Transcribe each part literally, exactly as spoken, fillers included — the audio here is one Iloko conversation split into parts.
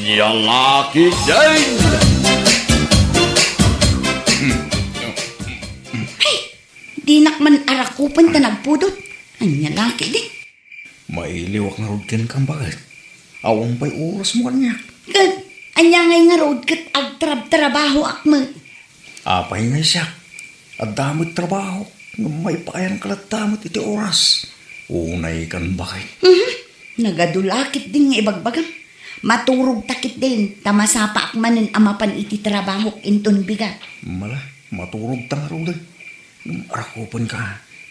Lalaki din! Ay, dinak man arakupen ta nagpudot. Ania laki di? Mailiwak ngarud kenka, baket. Awan pay orasmo kaniak. Ket, ania ngay ngarud ket agtrabtrabahoak met? Apay ngay siak? Adda met trabaho, ngem maipaayanka latta met iti oras. Unay kan baket. Mhm. Nagadu la ketdin nga ibagbagam. Maturogta ketdin, ta masapaak manen a mapan iti trabahok inton bigat. Mala, maturogta ngaruden. Ngem arakupenka,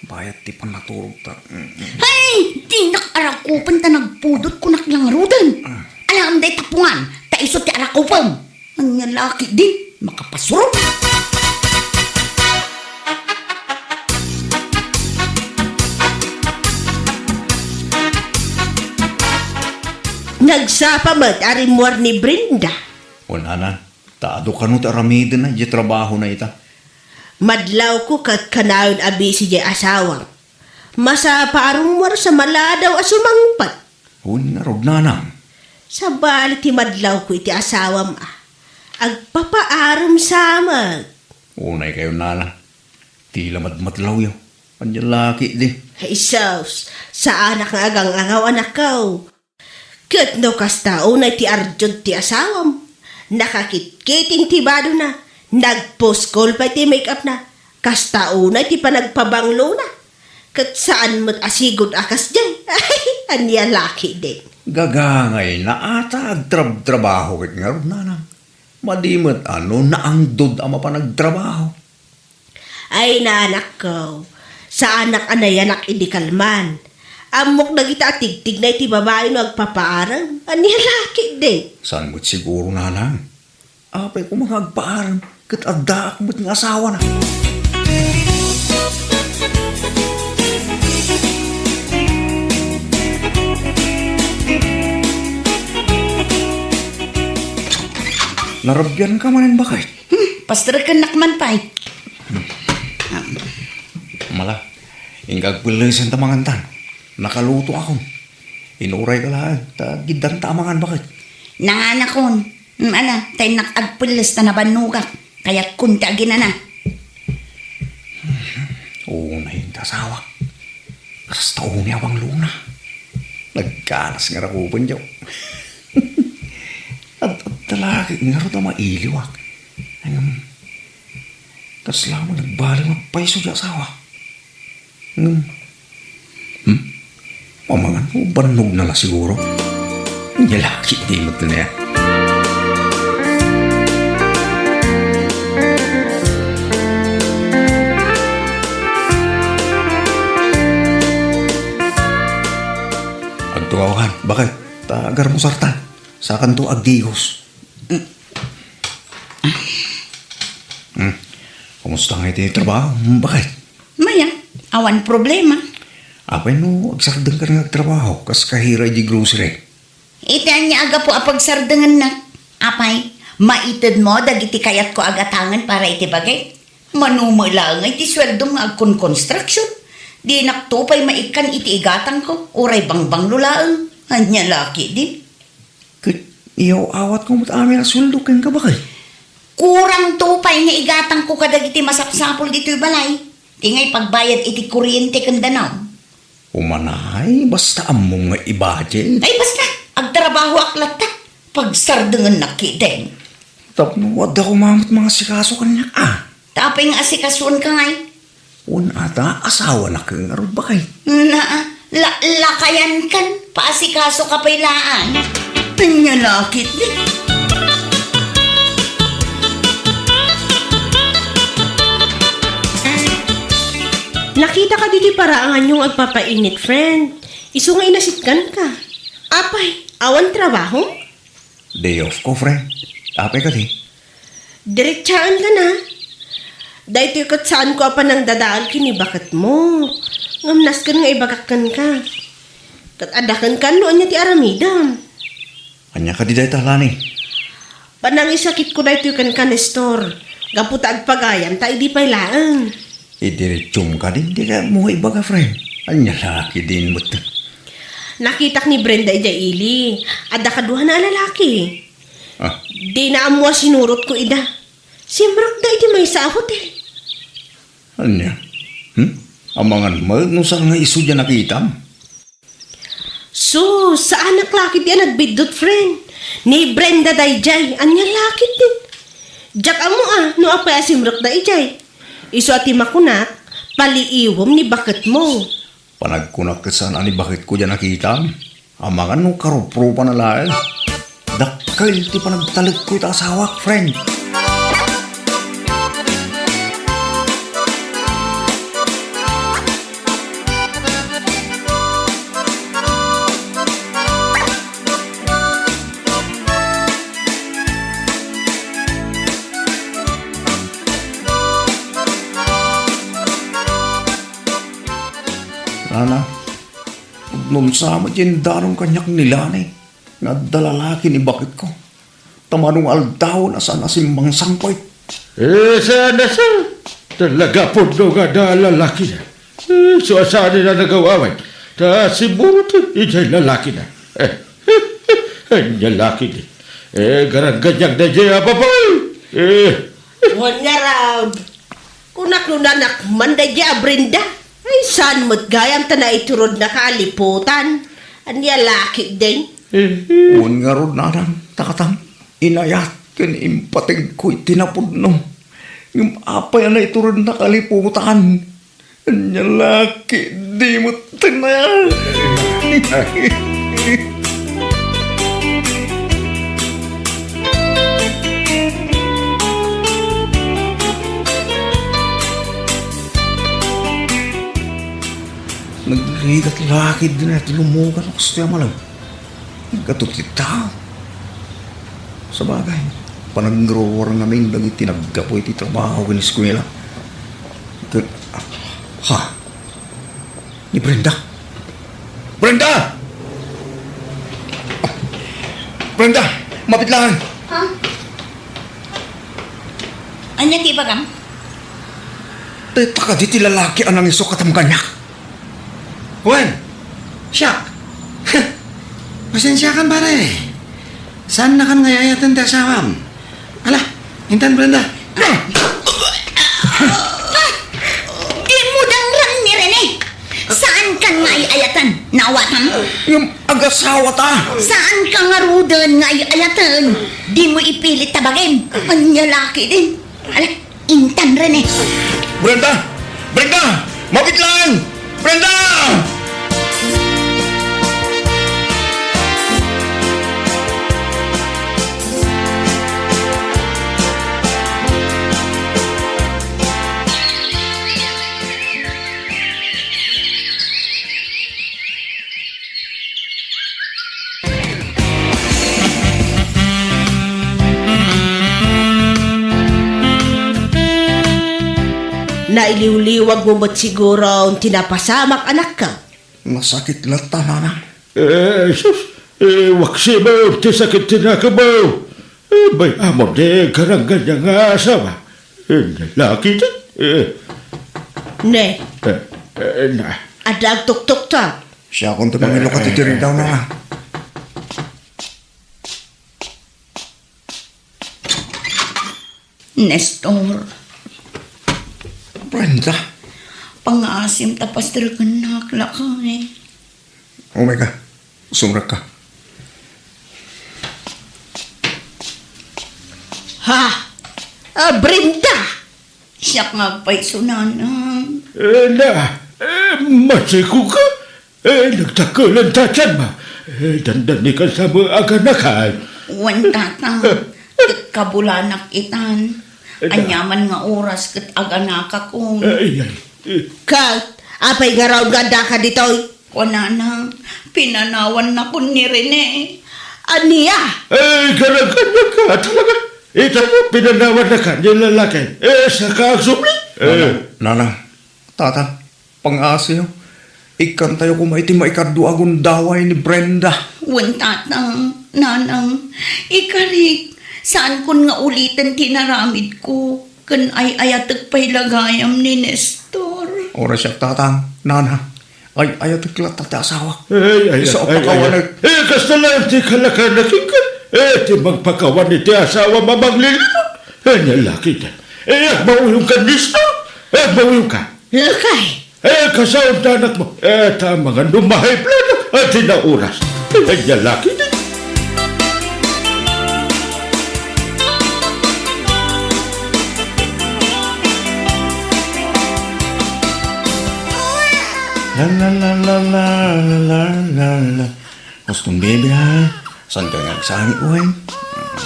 bayat ti pannaturogta. Mm, mm. Hay! Dinak arakupen ta nagpudot kunak la ngaruden. Ah. Alam day tapungan, ta isu ti arakupem. Ania laki din, makapasurot. Nagsapa met a rimmuar ni Brenda. Wen, nana, ta adu kano ti aramidena diay trabahona ita. Madlawko ket kanayon a busy diay asawam. Masapa a rummuar sa maladaw a sumangpet. Wen ngarud, nanang. Sabali ti madlawko iti asawam a agpapaarem sa met. Unay kayo, nana. Ti la madmadlawyo. Ania laki di? Ay, sus, saanak nga agang-angaw, anakko. Ket no kasta, unay ti arjud ti asawam. Nakakitkiting ti badona, nagpuskol pay ti make-up na. Kasta unay ti panagpabanglona. Ket saan met a sigud a kasdiay. Ania laki di? Gagangay na ata agtrabtrabaho ket ngarud, nanang. Madi met a no naangdod a mapan agtrabaho. Ay, nanakko, saanak a nayanak idi kalman. Ammok dagita a tigtigna iti babai no agpapaarem. Ania laki di? Saan met siguro, nanang? Apay koma nga agpaarem ket addaak met nga asawana. Narabianka manen, baket? Hmm, pasterkennak man pay. Mala, inka agpellesen ta mangantan. Nakalutoakon. Inurayka laeng, ta giddanta a mangan, baket. Nanganakon. Hmm, ala, ta innak agpelles ta nabannogak. Kayatkon ti aginana. Unay ti asawak. Kasta unay a banglona. Nagkalas nga rakupen, diay. Ad-adda laki ngarud a mailiwak. Ngem, kasla met nagbaliw nga payso ti asawak. Ngem, hmm? Mamangan mo, bannogna la siguro. Nia laki ti met niya. Agtugaw kan, baket? Ta agarmusartan. Sakanto agdigos. Hmm. Kumusta nga iti trabaho, baket? Mayat, awan problema. Apay no agsardengka nga agtrabaho, kas kahira iti grocery? Iti ania a gapu a pagsarengennak? Apay, maitedmo dagiti kayatko a gatangen para iti baket? Mano met laeng iti sueldom nga agkonkonstruksion. Dinakto pay maikkan iti igatangko, uray bangbanglo laeng. Ania laki di? Ket iyaw-awatko met amin a sueldo kenka, baket? Kurangto pay nga igatangko kadagiti masapsapul ditoy balay. Ti nga ipagbayad iti kuryente ken danum. Umanay, basta ammom nga i-budget. Ay, basta! Agtrabahoak latta. Pagsarengennak ketdin. Tapno adda koma met mangasikaso kaniak, a. Ta apay nga asikasuenka ngay? Wen ata, asawanak ngarud, baket. Naa, la-, lakayankan, paasikasoka pay laeng. Ania laki di? Nakitaka ditoy paraanganyo nga agpapainit, friend. Isu nga inasitkanka. Apay, awan trabahom? Day off ko, friend. Apay kadi? Diretsaenka na. Daytoy ket saanko a panangdadael ken ni baketmo. Ngem nasken nga ibagak kenka. Ket adda kenka no ania ti aramidem. Ania kadi dayta, Lani? Panangisakitko daytoy kenka, Nestor. Gapu ta agpagayam ta idi pay laeng. Idiretsum kadi, dika mo ibaga, friend. Ania laki din met? Nakitak ni Brenda idiay ili. Adda kaduana a lalaki. Ah. Dina ammo a sinurotko ida. Simrekda iti maysa a hotel. Ania? Hmm? Amangan met no saan nga isu diay nakitam? Sus, saanak la ketdi a nagbiddut, friend. Ni Brenda daydiay, ania la ketdin? Diak ammo a no apay a simrekda idiay. Isu a ti makunak, paliiwem ni baketmo. Panagkunak ket saan a ni baketko diay nakitam. Amangan no karuprupanna laeng. Dakkel ti panagtalekko iti asawak, friend. Nana, pudno sa met ti indanon kaniak ni Lani nga adda lalaki ni baketko. Ta mano nga aldawen a saan a simmangsangpet. Eh, saan a saan. Talaga pudno nga adda lalakina. Eh, isu a saan a nagaw-away. Ta simurot idiay lalakina. Eh, ania la ketdi. Eh, garangganiang daydiay a babai. Eh. Wen ngarud, kunak no nanak man daydiay a Brenda. Ay, saan met gayam ta naiturodnaka a liputan. Ania la ketdin? Wen ngarud, nanang, tatang, inayat ken impategko iti napudno. Ngem apay a naiturodnaka a liputan? Ania la ketdi met ti na. Nagrigat la ketdi ti lumugan a kastoy a malem. Naggatot ti tao. Sabagay, panagruruar ngamin dagiti naggapu iti trabaho ken eskuela. Ket, ha? Ni Brenda? Brenda! Brenda! Mapit lang! Ha? Ania ti ibagam? Dayta kadi ti lalaki a nangisu kadam kaniak? Wen, siak. Pasensiakan, pare. Saannakan nga ay-ayaten ti asawam. Ala, intan, Brenda. Dimo dangrang ni Rene. Saankan nga ay-ayaten. Naawatam? Ngem agasawata. Saanka ngaruden nga ay-ayaten. Dimo ipilit ta bagim. Ania la ketdin. Ala, intan, Rene. Brenda! Brenda! Mapit lang! Brenda! Nailiwliwagmo met siguro ti napasamak, anakko. Nasakit latta, nanang. Eh, sus, eh, waksimo ti sakit ti nakemmo. Eh, bay-am ti garangganiang asawa. Eh, lalaki ti, eh. Ne. Eh, eh, na. Adda agtuktuktok. Siakon ti mangilukat iti rindaw na. Nestor. Brenda. Pangaasim ta pasterkennak, lakay. Umay ka. Sumrekka. Ha? Ah, Brenda! Siak nga agpayso, nanang. Eh, na, eh, masiko ka? Eh, nagdakkelan ti tianmo. Eh, dandani ka sa mo aganakan. Wen, tatang. Ket kabulanak itan. Eh, na. Aniaman nga oras ket aganakakon. Eh, ay, ay. Eh. Ket, apay ngarud nga addaka ditoy? Kunana, pinanawannakon ni Rene. Ania? Eh, garangganiaka, talaga. Ita, pinanawannaka ni lalaki. Eh, saka agsubli. Eh. Nanang, nanang, tata, pangaasim. Ikkantayo koma iti maikadua a gundaway ni Brenda. Wen, tatang, nanang, ikarik, saankon nga uliten ti inaramidko. Ken ay-ayatek pay la gayam ni Nestor. Uray siak, tatang, nana, ay-ayatek latta ti asawak. Ay, ay, isu a ay, ay, pakawanek. Ay, kasta laeng ti kalakanak, inka, Eh, ti magpakawan iti asawa a manglilinut. Eh, nia lakay, eh, agmauyongka, Nestor. Eh, agmauyongka. Lakay. Eh, kasaonda, anakmo. Eh, ta mangan no ma-high blood. Ania ti oras. Eh, nia lakay, eh. La, la, la, la. Huston, baby, ha? Saan ka nga agsangit, uy?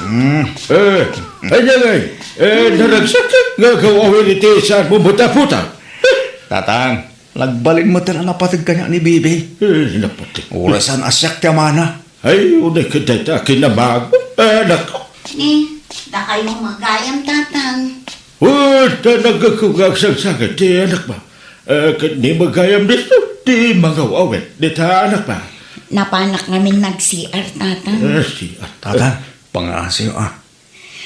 Mm. Eh, ania ngay? Eh, naragsak nga agaw-awen iti saan mo met a puta. Tatang, nagbalin met a napateg kaniak ni baby. Eh, napateg. Orasan a siak ti amana. Ay, uray ket dayta a kinamag-, anak. Ni, dakayo gayam, Tatang. Oh, ta naggapu nga agsangsangit ti anakmo. Eh, ket ni gayam dito, ti mangaw-awen dita anakmo. Napanak ngamin nag-C R, Tatang. Eh, C R. Tatang, pangaasiyo, ah.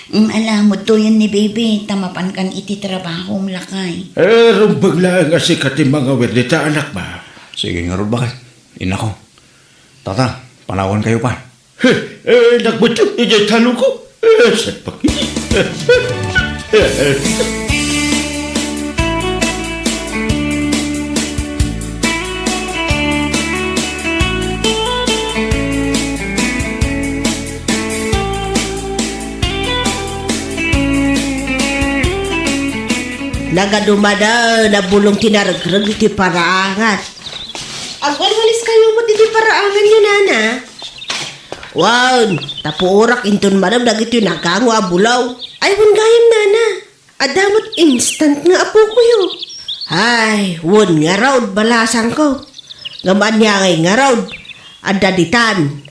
Mm, ala, mudtoyen ni baby, ta mapankan iti trabahom, lakay. Eh, rumbeng laeng a sika ti mangawir dita anakmo. Sige ngarud, baket. Inako. Tatang, panawankayo pay. Eh, eh, nagbutyog idiay talongko. Eh, saan pa kini? Eh, eh. Nagadumada, nabulong ti naregreg iti paraangan. Agwalwaliskayo met iti paraanganyo, nana. Wen, ta puorak inton madam dagitoy nagango a bulaw. Ay, wen gayam, nana. Adda met instant nga apokoyo. Ay, wen ngarud, balasangko. Ngem ania ngay ngarud? Adda ditan.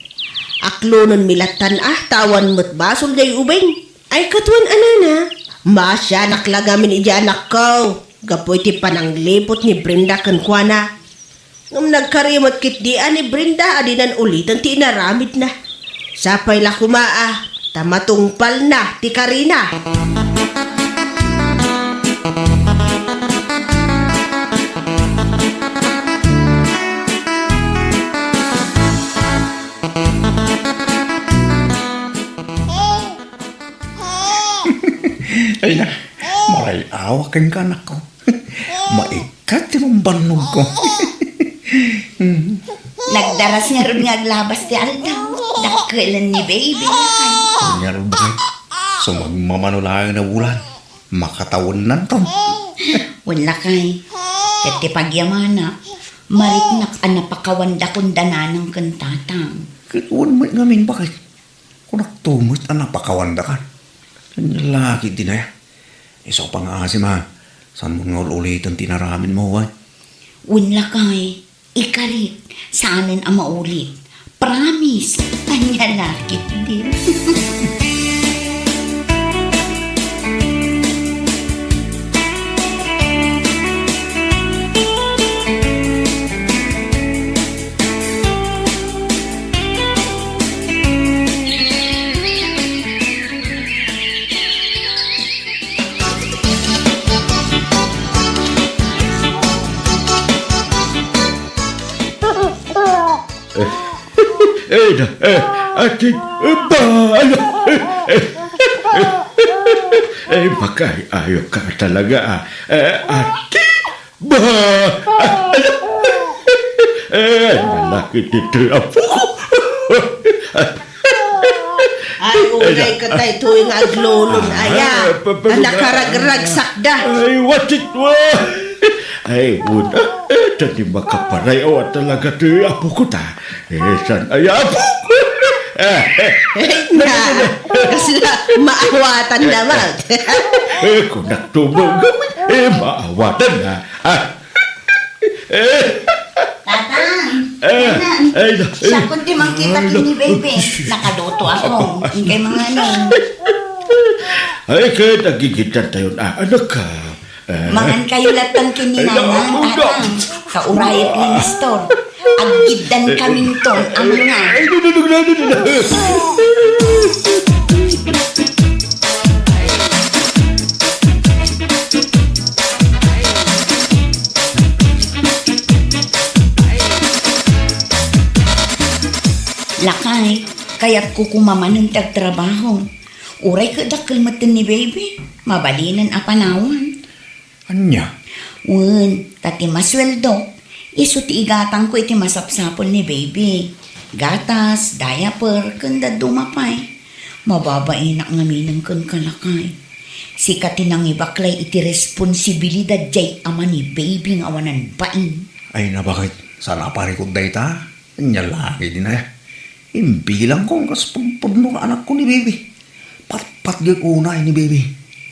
Aklonenmi lattan a, ta awan met basol diay ubing. Ay, ket wen a, nana, maasianak la ngamin idiay anakko gapu iti panangliput ni Brenda kenkuana. Ngem nagkari met ketdi a ni Brenda a dinan uliten ti inaramidna. Sapay la koma a ta matungpalna ti karina. Ay na, maray-awa kenka, anakko. Maikkat ti rumbannogko. Nagdaras ngarud nga aglabas ti aldaw. Dakkelen ni baby. Ngarud, baket. Sumagmamano laeng a bulan. Makatawennanton. Wen, lakay. Ket ti pagyamanak, mariknak a napakawandakon da nanang ken tatang. Ket wen met ngamin, baket. Kunakto met a napakawandakan. Ania la ketdin aya? Isu a pangngaasim a, saanmon nga ul-uliten ti inaramidmo, wen? Wen, lakay, ikarik, saanen a maulit. Promise, ania la ketdin. Eh, eh, na, eh, ati, eh, ba, ala, eh, eh, eh, eh, makay-ayo ka talaga, ah. Eh, ati, ba, ala, eh, ania la ketdi ti apok. Ay, unay ka daytoy nga aglulun, aya. Ah, pa, pa, a nakaragragsakda. Ay, what it wa-, ay, una, eh, ta di makaparayaw talaga ti apokta. Eh, saan aya apok? Eh, eh, na, kasla, maawatan naman. Eh, kunak tumang kami. Eh, maawatan na. Ah, Tatang, eh, Tatang, ay, na, eh, siak ti mangkita ken ni baby. Nakaluto ako. Inkay mangano. Ay, ket agigitantayon, ah, anak ka. Eh. Mangankayo lattan ken ni nanang, Tatang. Kaurayek ni Nestor. Aggiddan kaminton a mangan. Ay, no, no, no. Lakay, Kayatko koma manen ti agtrabaho. Uray ket dakkel metten ni baby, mabalinen a panawan. Ania? Wen, ta ti masueldok, isu ti igatangko iti masapsapul ni baby. Gatas, diaper, ken dadduma pay. Mababainak ngaminen kenka, lakay. Sika ti nangibaklay iti responsibilidad jay ama ni baby nga awanan bain. Ay, nabaket, saan a parikut dayta? Ania la ketdin aya? Imbilangko kas pudpudno nga anakko ni baby. Patpatgek unay ni baby.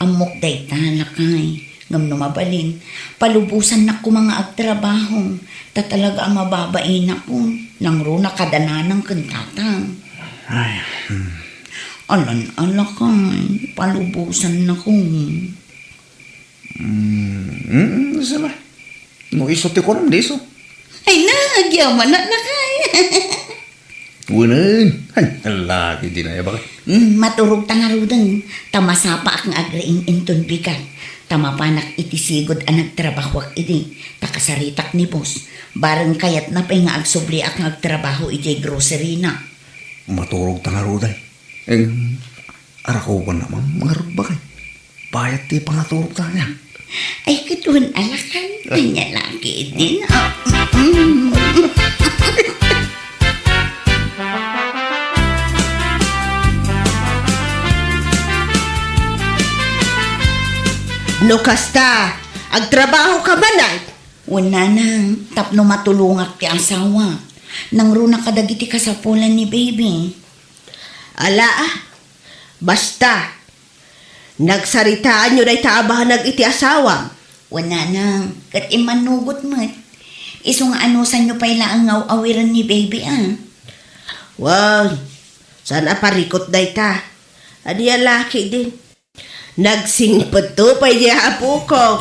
Ammok dayta, lakay. Ngem no mabalin, palubosannak koma nga agtrabaho. Ta talaga a mababainak, o. Nangruna kada nanang ken tatang. Ay, hmm. Alan, a, lakay, palubosannak, o. Mm, mm, sala. No isu ti kunam, di isu. Ay na, agyamanak, lakay. Wen, ay, ala ketdin aya, baket. Mm, maturogta ngaruden, ta masapaak nga agriing inton bigat, ta mapanak iti sigud a nagtrabahoak idi, ta kasaritak ni boss, bareng kayatna pay nga agsubliak nga agtrabaho idiay grocery na. Maturogta ngaruden. Em, arakubanna man ngarud, baket. Bayat ti pangaturogta aya. Ay, ket wen, a, lakay. Ania la ketdin, a, mm. No kasta, agtrabahoka man, ay? Wen, nanang, tapno matulongak ti asawa. Nangruna kadagiti kasapulan ni baby. Ala, a. Basta, nagsaritaanyo dayta a banag iti asawam? Wen, nanang, ket immanugot met. Isu nga anusanyo pay laeng nga aw-awiren ni baby, a. Wen, saan a parikut dayta. Ania la ketdin? Nagsingpetto pay diay apokok.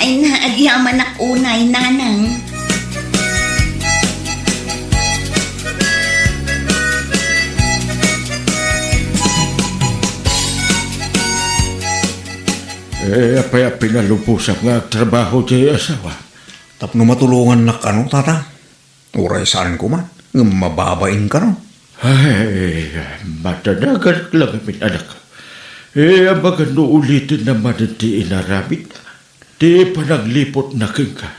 Ay na, agyamanak unay, nanang. Eh, apay a pinalubosak nga agtrabaho ti asawa? Tapno matulongannak kano, tata? Uray saan koma, ngem mababain kano. Ay, madanagan la ngamin, anak. Eh, amangan no uliten na manen ti inaramid, ti panagliputna kenka.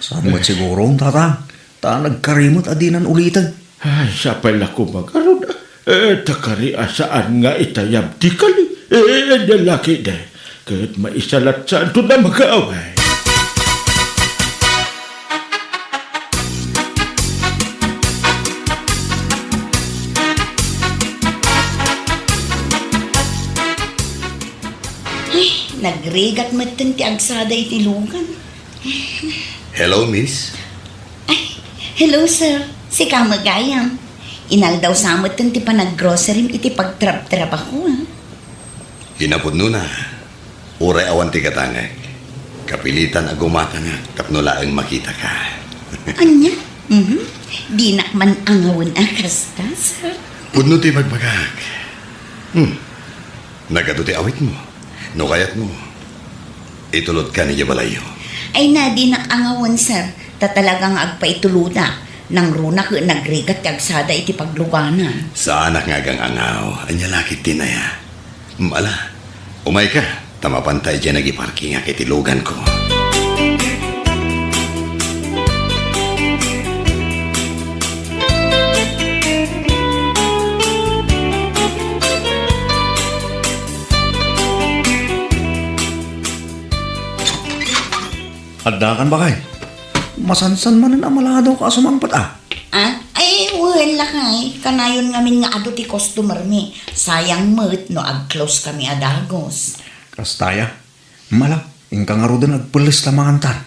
Saan met siguro, tata? Ta nagkari met a dinan uliten. Ay, sapay la koma ngarud. Eh, ta kari a saan nga itayab ti kali. Eh, ania la ketdi. Ket maisalatsaanto a mag-away. Ay, nagrigat metten ti agsada iti lugan. Hello, miss. Ay, hello, sir. Sika met gayam. Inaldaw sa metten ti panaggrocerim iti pagtrabtrabaho, a. Kinapudnona, uray awan ti gatangek, kapilitan a gumatangak tapno laeng makitaka. Ania? Mhm. Dinak man angawen a kasta, sir. Pudno ti ibagbagak. Hmm. Nagadu ti awitmo. No kayatmo, itulodka idiay balayyo. Ay na, dinak angawen, sir. Ta talaga nga agpaituloda. Nangruna ket nagrigat ti agsada iti pagluganan. Saanak nga agang-angaw. Ania la ketdin aya? Mm, ala, umayka, ta mapanta idiay nagiparkingak iti luganko. Addakan, bakay. Masansan manen a maladaw ka a sumangpet, a. Ah? Ay, wen, lakay. Kanayon ngamin nga adu ti customer mi. Sayang met no ag-close kami a dagus. Kasta aya. Mala, inka ngaruden agpelles ta mangantan.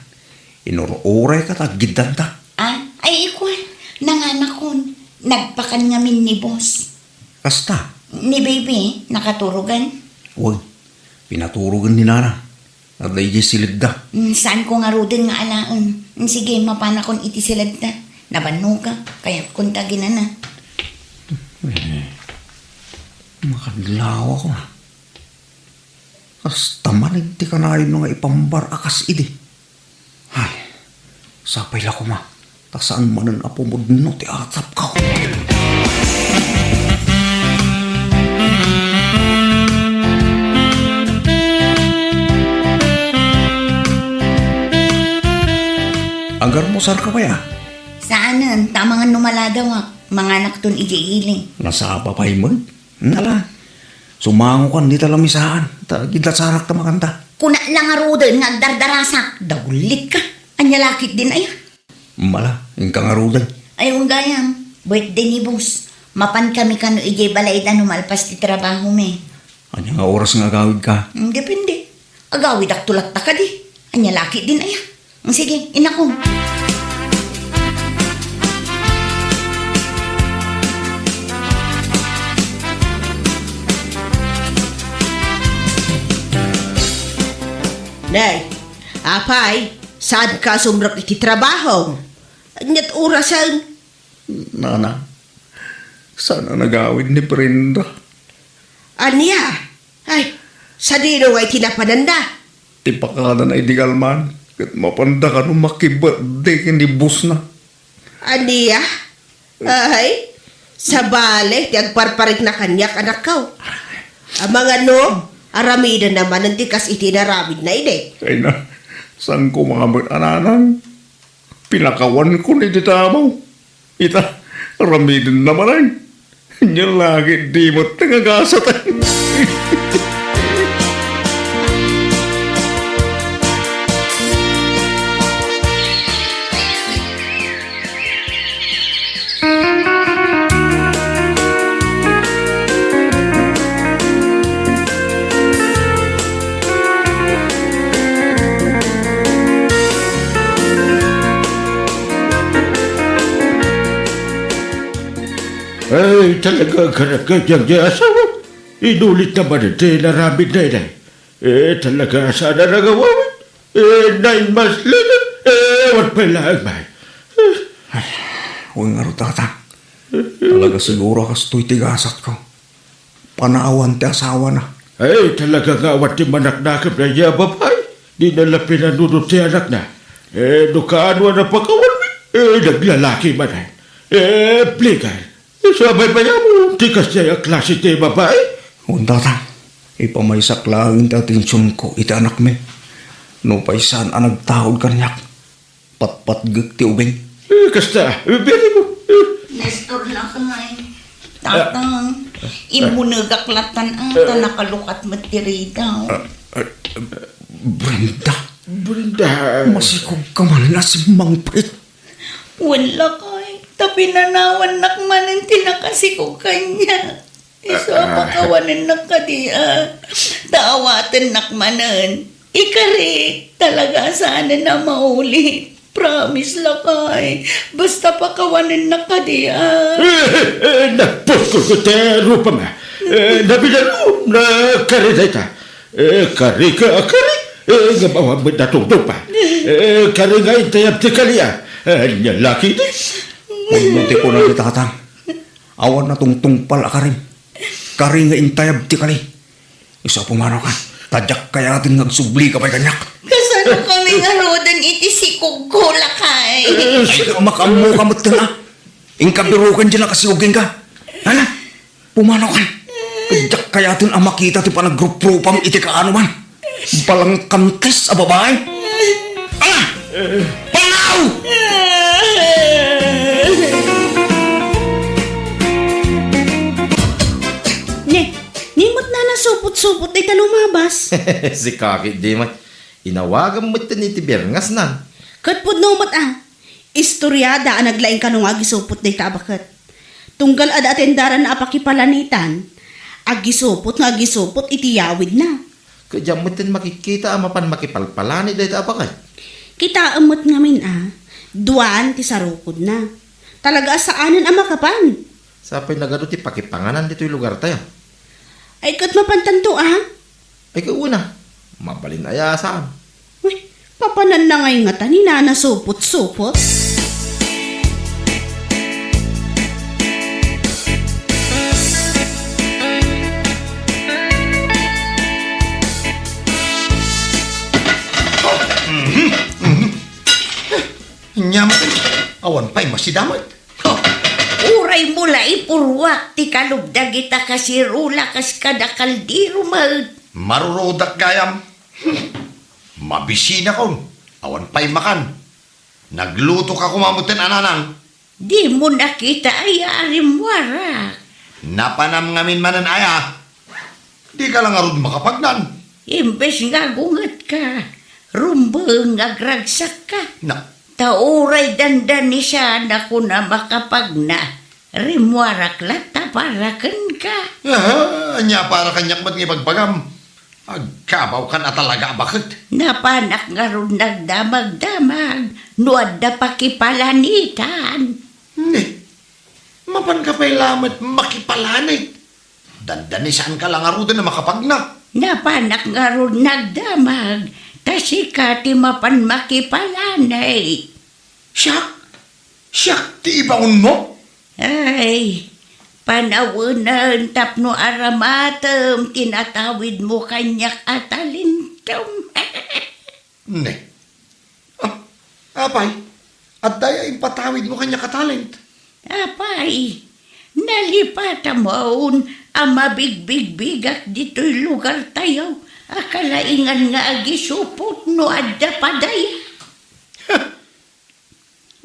Inur-urayka ta aggiddanta. Ah? Ay, ikwan. Nanganakon. Nagpakan ngamin ni boss. Kasta? Ni baby, nakaturogan? Wen, pinaturogan ni nana. Adda idiay siledda. Mm, saanko ngaruden nga alaen. Mm, sige, mapanakon iti siledda. Nabannoga, kayatkon ta aginana. Eh, makadlawak a. Kasta manen ti kanayon nga ipambar a kas idi. Ay, sapay la koma. Ta saan manen a pumudno ti atapko. Garmusar ka pay a? Saanen, ta amangan no maladawak. Manganakton idiay ili. Nasapa pay met. Hmm, ala. Sumangokan dita lamisaan. Ta, giddasarak ta makanta. Kuna la ngaruden nga agdardarasak. Dagulit ka. Ania la ketdin aya? Mala, inka ngaruden. Ay, wen gayam. Birthday ni boss. Mapan kami kano idiay balayda no malpas ti trabaho mi. Ania nga oras nga agawid ka? Hmm, depende. Agawidak to latta kadi. Ania la ketdin aya? Hmm, sige, inako. Nay, apay, saan ka sumrek iti trabaho? Aniat orasen? Nana, saan a nagawid ni Brenda. Ania? Ay, sadino nga iti napananda? Ti pakanana idi kalman, ket mapanda kano makibirthday ken ni boss na. Ania? Ay, sabali ti agparparikna kaniak, anakko. Amangan no, aramidenda manen ti kas iti inaramidna idi. Ay na, saan ko nga met a nanang? Pinakawanko ni ti tamaw. Ita, aramiden na manen. Ania la ketdi met nga gasat. Ay, talaga, karakadyan ti asawa. Inulit na manen ti inaramidna, inay. Eh, talaga, saan a nangawawid. Eh, nine months later, eh, awan pay laeng, bay. Ay, wen ngarud, Tatang. Talaga siguro a kastoy ti gasatko. Panaawan ti asawana. Ay, talaga nga awan ti manaknakemna a babai. Dina la pinanunot ti anakna. Eh, no kaano a napakawan, eh, naglalaki manen. Eh, plegal. Isu a baybayam ti kasdiay a klase ti babai? Wen, Tatang, ipamaysak laeng ti atensionko iti anakmi. Nupay saan a nagtaud kaniak, patpatgek ti ubing. Eh, kasta, eh, biyari mo. Eh. Nestor lakay. Tatang, immunegak latan a, ta nakalukat met ti ridaw. Ah, ah, Brenda. Brenda. Masikog ka man a simmangpet. Wen lakay, ta pinanawannak manen ti nakasikog kaniak. Isu a pakawanennak kadi a, ta awatennak manen. Ikarik, talaga a saanen a maulit. Promise lakay, basta pakawanennak kadi a. Eh, eh, eh, napuskol ko ti rupam. Eh, nabidarom, nakari dayta. Eh, kari ka, kari. Eh, nga awan met natungtong pa. Eh, kari nga intayab ti kali a. Eh, ania la ketdi? Wenno ti kuna ni Tatang, awan natungtungpal a karim. Kari nga intayab ti kali. Isu a pumanaw ka. Ta diak kayaten nga agsubli ka pay kaniak. Kasano kami ngaruden iti sikogko, lakay? Eh, ay, makaammo ka metten a. Inka biroken diay nakasikog kenka. Hala? Pumanaw kan. Diak kayaten a makita ti panagruprupam iti kaano man. Balangkantes a babai. Ah! Panaw! Ne, ni met nana supot-supot dayta lumabas. Sika ketdi met. Inawagam metten iti birngasnan. Ket pudno met a. Istoriada a naglaing kano nga agisupot dayta a baket. Tunggal adda atendaranna a pakipalanitan, agisupot nga agisupot iti yawidna. Ket diak metten makikita a mapan makipalpalani dayta a baket. Kitaem met ngamin a, duan ti sarukodna. Talaga a saanen a makapan. Sapay nagadu ti pakipanganan ditoy lugartayo. Ay, ket mapantanto a? Ay, ket una, mabalin aya a saan? Uy, papananna ngay ngata ni Nana Supot-supot? Nya met, awan pay masidamet. Uray mo la ipurruak ti kalub dagita kasirula kas kada kaldero met. Marurudak gayam. Mabisinakon, awan pay makan. Nagluto ka koma metten, a nanang. Dimo nakita aya a rimmuarak? Napanam ngamin manen aya. Di ka la ngarud makapagnan. Imbes nga agungetka, rumbeng nga agragsakka. Na. Ta uray dandanisanakon a makapagna, rimmuarak latta para kenka. Aha, ania para kaniak met nga ibagbagam? Agkabawkan a talaga a baket. Napanak ngarud nagdamagdamag no adda pakipalanitan. Ne, mapanka pay lamet makipalanit. Dandanisanka la ngaruden a makapagna. Napanak ngarud nagdamag, ta sika ti mapan makipalanit. Siak? Siak ti ibaonmo? Ay, panawenen tapno aramatem ti natawidmo kaniak a talentom. Ne. Ah, apay, adda aya impatawidmo kaniak a talent? Apay, nalipatamon a mabigbigbigak ditoy lugartayo a kalaingan nga agisupot no adda padaya.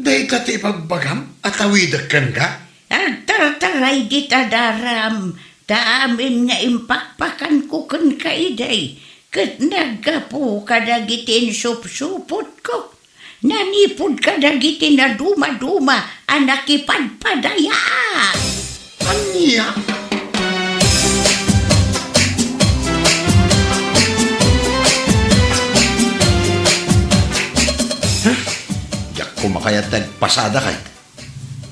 Dayta ti ibagbagam a tawidek kenka? Agtartaray dita daram, ta amin nga impakpakanko kenka idi, ket naggapu kadagiti insupsupotko. Nanipud kadagiti nadumaduma a nakipadpadayaak. Ania? Huh? Diak koma kayat ti agpasada kay.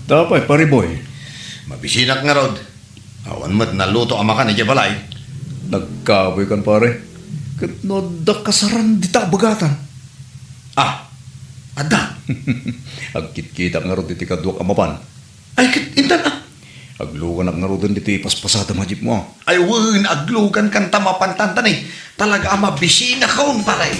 Apay, Pare Boy? Mabisinak ngarud. Awan met naluto a makan idiay balay. Nagkabuy kan, pare. Ket no adda kasaran dita a bagatan? Ah, adda. Agkitkitak ngarud iti kaduak a mapan. Ay, ket intan, ah. Agluganak ngaruden ditoy paspasadam a jeepmo. Ay, wen, aglugankan ta mapantan, tani. Talaga a mabisinakon, pare.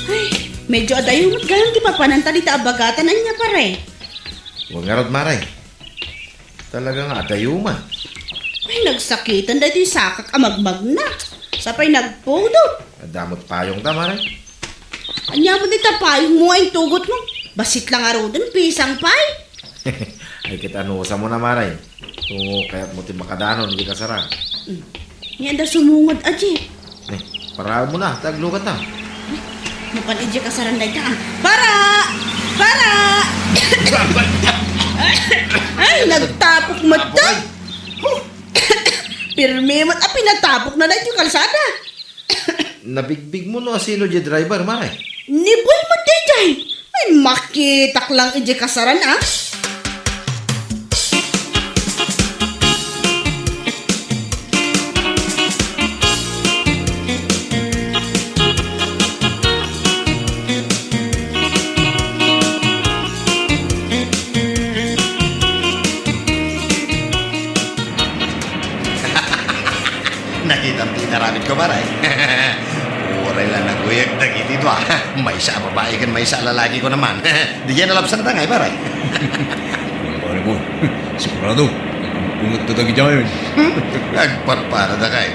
Ay, medyo adayo met gayam ti papananta dita a bagatan, ania, pare? Wen ngarud, mare. Talaga nga adayo met. Ay, nagsakiten daytoy sakak a magmagna. Sapay nagpudot. Adda met payongta, mare. Ania met dayta payongmo nga intugotmo? Bassit la ngaruden, pisang pay. Ay, ket anusam, mare. Kayatmo ti makadanon iti kasaran. Mm. Nia adda sumungod a jeep. Eh, paraenmo na, ta agluganna. Mapan idiay kasaran dayta, ah. Para! Para! Ay, nagtapok met. Huh! Pirmi met a pinatapokna daytoy kalsada. Nabigbigmo no asino diay driver, mare? Ni Boy met daydiay. Ay, makitak lang idiay kasaran, ah. Nakitam ti inaramidko, pare. Uray la naguyag dagiti dua. Maysa a babai ken maysa a lalaki ko naman. Diay nalabsanta ngay, pare. Pare Boy, sigurado, nagunggunget ta dagidiay. Agparparadakay.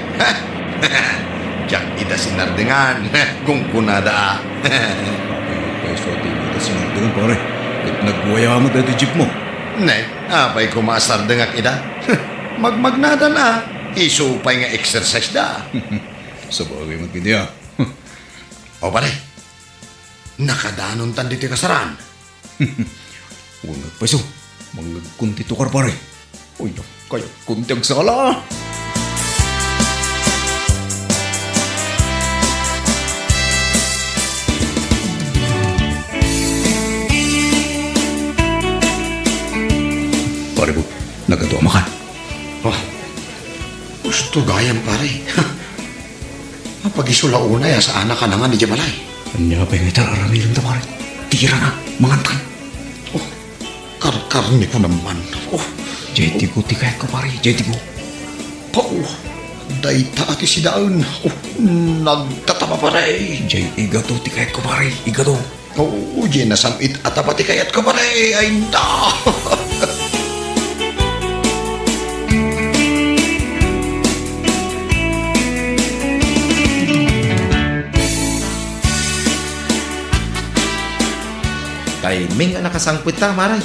Diak ida sinardengan. Gunggunada a. Apay, paiso ti ida sinardengan, pare. Ket nagwaya met daytoy jeepmo. Ne, apay koma a sardengak ida? Magmagnadan a. Isu pay nga exercise da. Sabagay met ket, a. O, pare, nakadanontan ditoy kasaran. Wen, paiso, mangngegkon ti tukar, pare. Uy, kayat kon ti agsala. Pare Boy, nagadu a makan. Ah, gusto gayam, pare. Apagiso la unay a saanak a nangan idiay balay. Ania pay nga ita aramidenta, pare? Tira na, mangantan. Oh, karkarniko naman. Oh. Jay Tigo ti kayatko, pare. Jay Tigo. Pao, dayta a ti sidaen. Oh, nagtata Pare. Jay, igato ti kayatko, pare. Igato. Oo, jay nasam-it a taba ti kayatko, pare. Ay, na. Timing a nakasangpet ta, pare.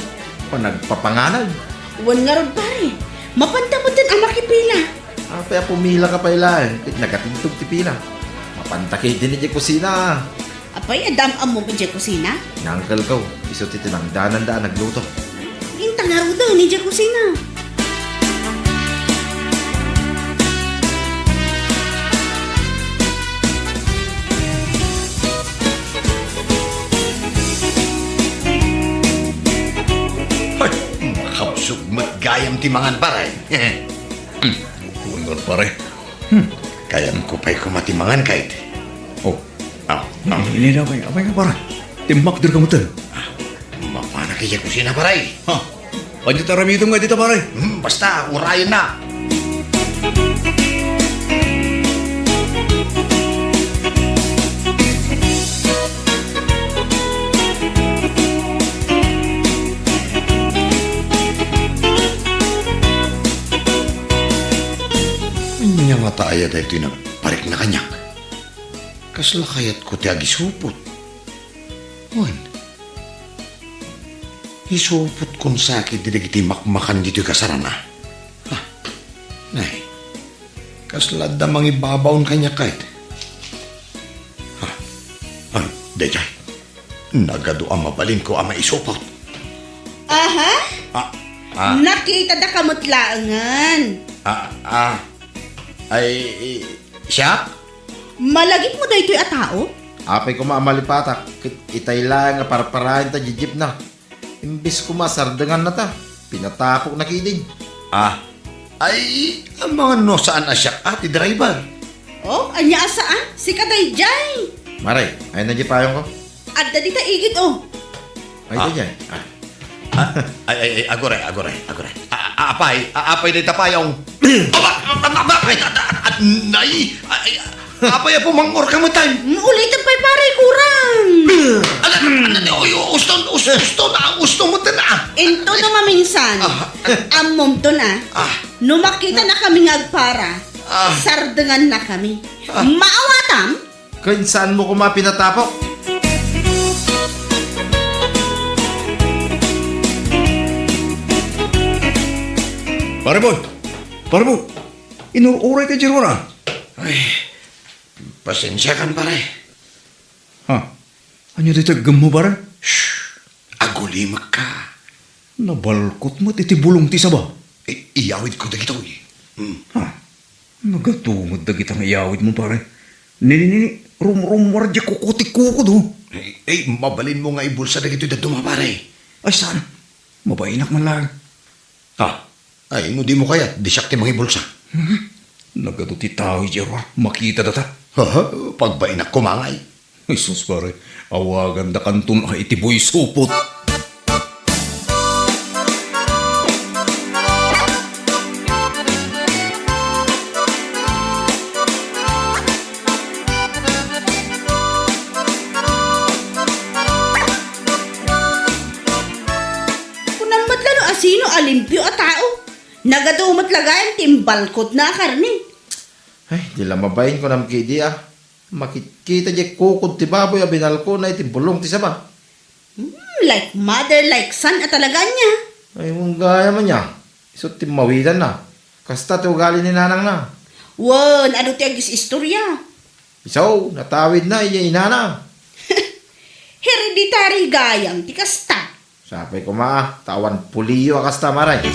Panagpapanganag. Wen ngarud, pare. Mapanta metten a makipila. Apay a pumilaka pay laeng ket nagatigtog ti pila. Mapanta ketdi idiay kusina. Apay, adda am-ammom idiay kusina? Ni uncle ko, isu ti tinangdananda a nagluto. Inta ngaruden idiay kusina. Ay, makabsog met gayam ti mangan, pare. Hmm, wen ngarud, pare. Hmm, kayatko pay koma ti mangan, kayat. Oh. Ah, ah. Ini, ini, apay, apay nga, pare? Timmakderka metten. Ah, mapanak idiay kusina, pare. Ha? Ania ti aramidem nga dita, pare? Hmm, basta, urayenna. Ania ngata aya daytoy nagparikna kaniak? Kasla kayatko ti agisupot. Wen, isupotkon sa ketdi dagiti makmakan ditoy kasarana. Ah, nay, kasla adda mangibabaon kaniak, kayat. Ah, ah, daydiay. Nagadu a mabalinko a maisupot. Aha? Ah, ah. Nakitadaka met laengen. Ah, ah. Ay, i-, siak? Malagipmo daytoy a tao? Apay koma a malipatak, ket itay laeng a parparaen ta jejepna. Imbes koma a sardengannata, pinatapokna ketdin. Ah, ay, amangan no saan a siak a ti driver. Oh, ania a saan? Sika daydiay. Mare, ayanna diay payongko. Adda dita igid, oh. Ay, ah, daydiay. Ah. Ah, ay, ay, ay, aguray, aguray, aguray. Ah, ah, apay, ah, apay dayta payong. Aba, aba, aba, ay, ah, ah, ah, nay, ay, ay, apay a pumangngorka metten? Mm, ulitek pay, pare, kurang. Ala, ala, ala, uy, uston, us-, uston, ah, uston metten, ah. Into no maminsan, ah, ammomton, ah. Ah. No makitanakami nga agpara, ah, sardengannakami. Ah. Maawatam? Ken saanmo koma pinatapok? Pare Boy! Pare Boy! Inur-uray ka diay, a? Ay, pasensiakan, pare. Ha? Ania daytoy aggemmo, pare? Shh! Agulimekka. Nabalkot met iti bulong ti saba. I-, iyawidko dagitoy. Hmm. Ha? Nagadu met dagita nga iyawidmo, pare. Nini, nini, rumrummuar diay kuko ti kukod, oh. Ay, ay, mabalinmo nga ibulsa dagitoy dadduma, pare. Ay, saan? Mabainak man laeng. Ah, ay, no dimo kayat, di siak ti mangibulsa. Hmm? Nagadu ti tao idiay, a, makita data. Haha, pagbainak koma ngay. Jesus, pare, awagandakanton a iti buy supot. Kunam met la no asino a limpio a tao. Nagadu met la gayam ti imbalkotna a karne. Ay, di la mabain kunam ketdi, a. Makitkita diay kukod ti baboy a binalkona iti bulong ti saba. Hmm, like mother, like son a talaga ania. Ay, wen gayam ania. Isu ti mawilanna. Kasta ti ugali ni nanangna. Wen, adu ti agis-istoria? Isu, natawidna idiay inana. Hereditary gayam ti kasta. Sapay koma, ta awan puliyo a kasta, mare.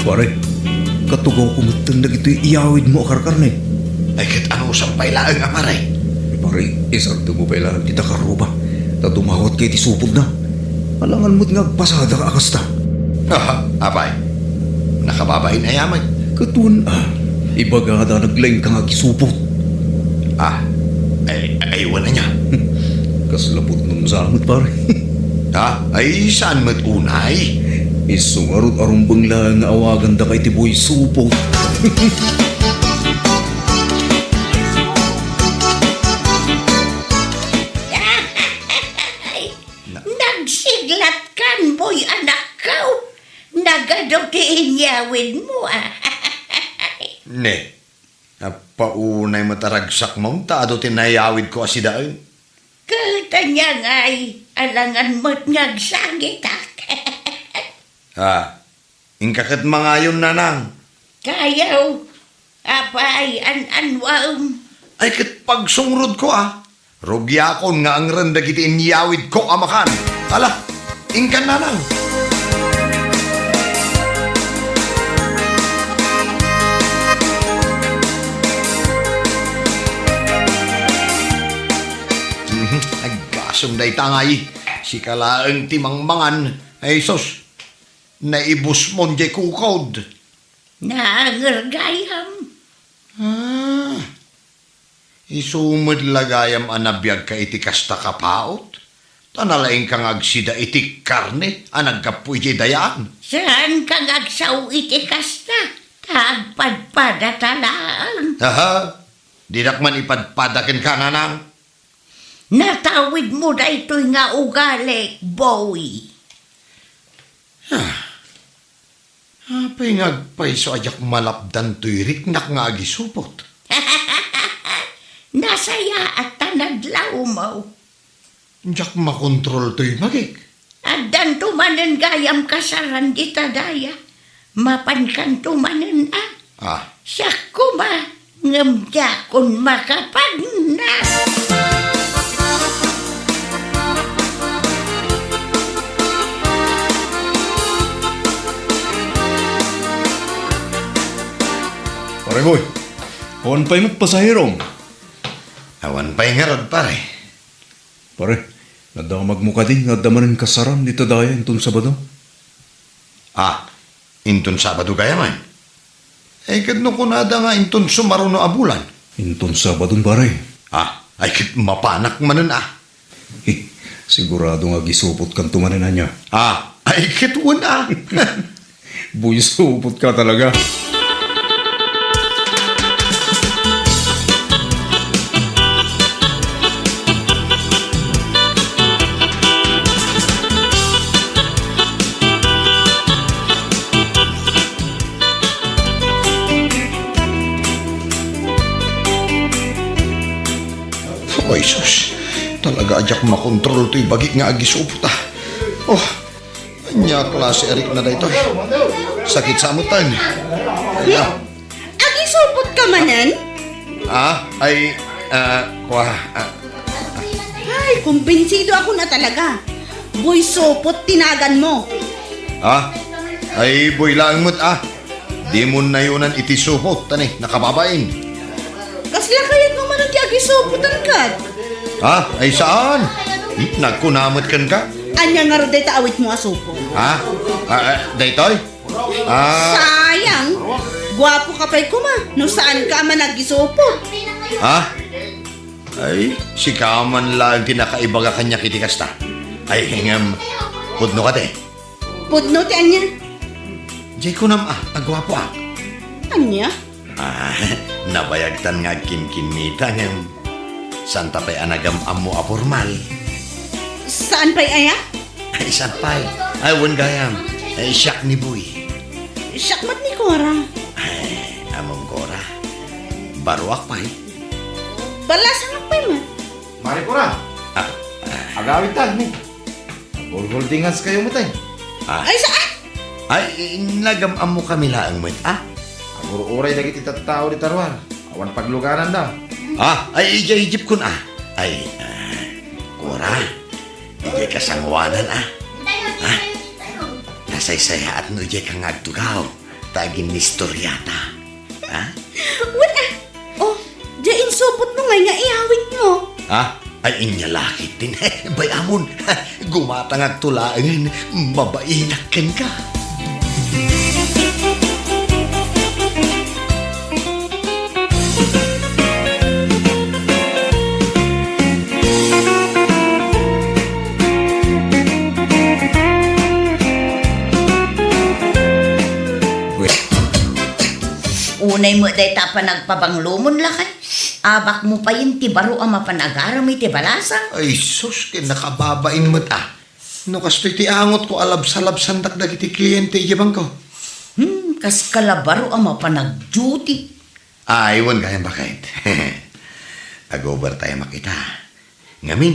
Pare, katugawko metten dagitoy iyawidmo a karkarne. Ay, ket anusam pay laeng a, pare? Pare, isardengmo pay laeng ti takaruba, ta dumawat kay ti supotna. Alangan met nga agpasadak a kasta. Aha, apay? Nakababain aya met? Ket wen a, ibagada naglengka nga agisupot. Ah, ay, ay, Ay, wen ania? Kasla pudnon sa met, pare. Ha? Ay, saan met unay? Isu ngarud a rumbeng laeng nga awagandaka iti boy supot. Na- Nagsiglatkan, boy anakko. Nagadu ti inyawidmo, a. Ne, Appaunay met a ragsakmo ta adu ti nayawidko a sidaen. Ket ania ngay, alangan met nga agsangitak. Ha? Inka ket mangayon, nanang. Kayaw, apay, an-anuem? Ay, ket pagsungrodko, a. Rugiakon nga angren dagiti inyawidko a makan. Ala, inkan, nanang. Mhm, aggasem dayta ngay. Sika laeng ti mangmangan. Ay, sus. Naibusmon diay kukod. Naanger gayam. Ah, isu met la gayam a nabiagka iti kasta kapaut? Ta nalaingka nga agsida iti karne a naggapu iti dayaan. Saanka nga agsao iti kasta, ta agpadpadata laeng. Aha, dinak man ipadpada kenka, nanang. Natawidmo daytoy nga ugali, boy. Ah, apay nga agpayso a diak malapdan toy riknak nga agisupot? Nasayaat ta nadlawmo. Diak makontrol toy bagik. Addanto manen gayam kasaran dita daya. Mapankanto manen a. Ah. Siak koma, ngem diakon makapagna. Pare Boy, awan pay met pasaherom? Awan pay ngarud, pare. Pare, nadamagmo kadi nga adda manen kasaran dita daya inton Sabado? Ah, inton Sabado gayam? Ay, ket no kunada nga inton sumaruno a bulan? Inton Sabadon, pare. Ah, ay, ket mapanak manen, ah. Sigurado nga agisupotkanto manen ania? Ah, ay, ket wen, ah. Boy supotka talaga. Oy, sus. Talaga a diak makontrol toy bagik nga agisupot, ah. Oh, ania a klase a rikna daytoy? Sakit sa amutan. Ania? Agisupotka manen? Ah, ay, ah, kua, ah. Ay, kumbinsido ako na talaga. Boy supot ti naganmo. Ah? Ay, boy laeng met, ah. Dimo nayonan iti supot, ta ni, nakababain. Kasla kayatmo manen ti agisupot, angkat? Ha? Ay, saan? Hmm? Nagkuna met kenka? Ania ngarud dayta awitmo a supot? Ha? Ah, ah, daytoy? Ah. Sayang. Guapoka pay koma, no saanka a managisupot. Ha? Ay, sika man laeng ti nakaibaga kaniak iti kasta. Ay, ngem, pudno kadi. Pudno ti ania? Jay kunam a, aguapoak. Ania? Ah, nabayagtan nga agkinkinnita ngem santa pay a nagam-ammo a pormal. Saan pay aya? Ay, saan pay? Ay, wen gayam. Ay, siak ni Boy. Siak met ni Cora. Ay, amom Cora. Baruak pay. Balasangak pay met. Mari Cora. Ah, ah. Agawidtan, ni. Agulgultingaskayo met, ay. Ah. Ay, saan? Ay, nagam-ammo kami laeng met, ah. Agur-uray dagiti tattao dita ruar. Awan paglugananda. Ah, ay, idiay jeepkon, ah. Ay, ah, Cora, idiay kasangoanan, ah. Ah, nasaysayaat no idiay ka nga agtugaw. Ta aginnistoriata. Ha? Wen, ah. Oh, diay insupotmo ngay nga iyawidmo. Ha? Ay, inya lakit din. Bay-amon. Gumatangakto laengen. Mabainak kenka. Unay met dayta a panagpabanglomon, lakay. Abakmo payen ti baro a mapan agaram iti balasang. Ay, sus, ket nakababain met, a. No kastoy ti angotko a labsalabsandak dagiti kliente idiay bangko. Hmm, kas ka la baro a mapan ag-duty. Ay, wen gayam, baket. Ag-overtime-ak ita. Ngamin,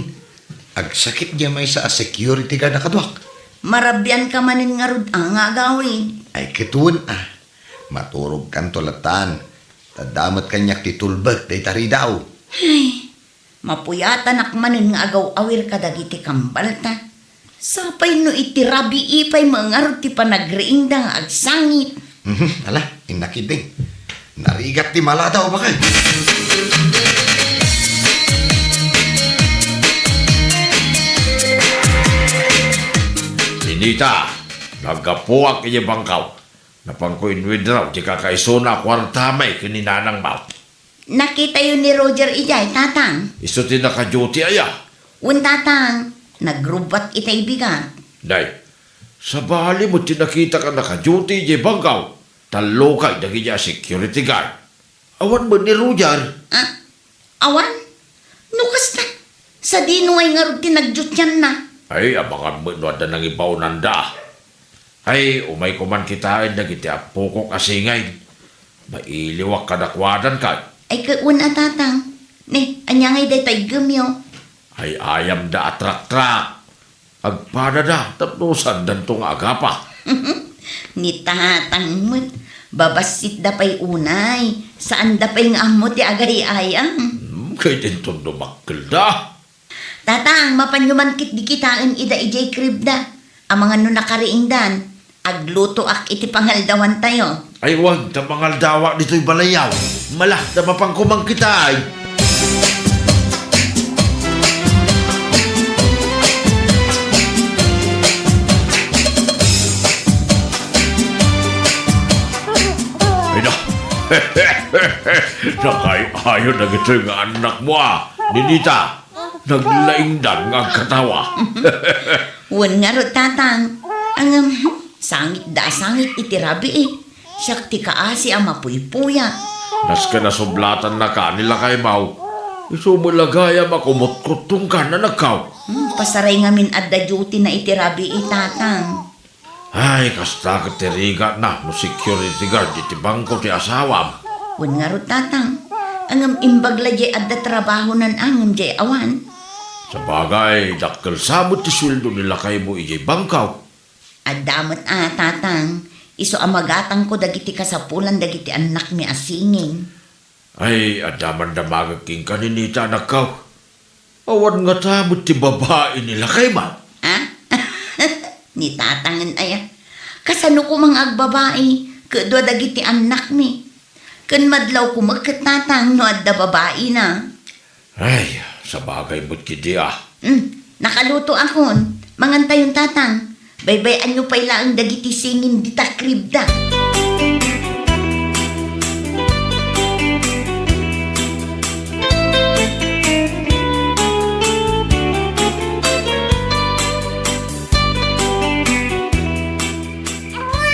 agsakit diay maysa a security guard a kaduak. Marabianka manen ngarud a nga agawid. Ay, ket wen a. Maturogkanto lattan. Ta adda met kaniak ti tulbek dayta ridaw. Ay, mapuyatanak manen nga agaw-awir kadagiti kambalta. Sapay no iti rabii pay met ngarud ti panagriingda nga agsangit. Mhm, ala, innak ketdin. Narigat ti maladaw, baket. Ninita, naggapuak idiay bangkaw. Napanko in-withdraw ti kakaisuna a kuarta may ken ni nanangmo. Nakitayo ni Roger idiay, Tatang. Isu ti naka-duty aya? Wen, Tatang. Nagrubbat itay bigat. Nay, sabali met ti nakitak a naka-duty idiay bangkaw. Tallo kay dagiti a security guard. Awan met ni Roger. Ah, awan? No kasta, sadino ngay ngarud ti nagdutianna? Ay, abangan met no adda nangibaonanda. Ay, umayko man kitaen dagiti appokok a singay. Mailiwak kadakuadan kay. Ay, ket wen a, Tatang. Ne, ania ngay dayta iggemyo? Ay, ayamda a traktak. Agpadada tapno saandanto nga agapa. Ni Tatang met, babassitda pay unay. Saanda pay nga ammo ti agay-ayam. Hmm, kay dinton dumakkelda. Tatang, mapanyo man ketdi kitaen ida idiay cribda. Amangan no nakariingdan, aglutoak iti pangaldawantayo. Ay, wen, ta mangaldawak ditoy balayyo. Mala, ta mapanko man kitaen. Ay, na. Nakay-ayo dagitoy nga annakmo, a. Ninita. Naglaingdan nga agkatawa. Wen ngarud, Tatang. Ngem, sangitda a sangit iti rabii. Siak ti kaasi a mapuypuyat. Nasken a sublatannaka ni lakaymo. Isu met la gayam a kumutkuttongkan, annakko. Hmm, pasaray ngamin adda duty na iti rabii, Tatang. Ay, kasta ket ti rigatna no security guard iti bangko ti asawam. Wen ngarud, Tatang. Ngem imbag la diay adda trabahona ngem diay awan. Sabagay, dakkel sa met ti sueldo ni lakaymo idiay bangko. Adda met a, Tatang. Isu a magatangko dagiti kasapulan dagiti annakmi a singing. Ay, adda man damagek kenka, Ninita, annakko. Awan ngata met ti babai ni lakaymo. Ha? Ni Tatangen aya? Kasano koma nga agbabai ket dua dagiti annakmi? Ken madlawko met ket, Tatang, no adda babaina. Ay, sabagay met ketdi a. Hmm, nakalutoakon. Mangantayon, Tatang. Baybay-anyo pay laeng dagiti singing dita cribda.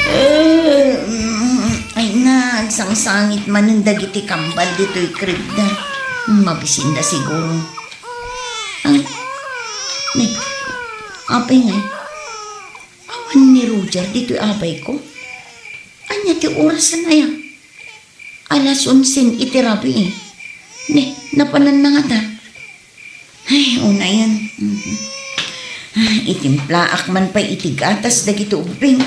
Eh, mm, ay, nagsangsangit manen dagiti kambal ditoy cribda. Mabisinda siguro. Ay, ne, apay ngay? Awan ni Roger ditoy abayko? Ania ti orasen aya? Alas onse iti rabii. Ne, napananna ngata. Ay, unayen. Mhm. Ah, itimplaak man pay iti gatas dagiti ubbing.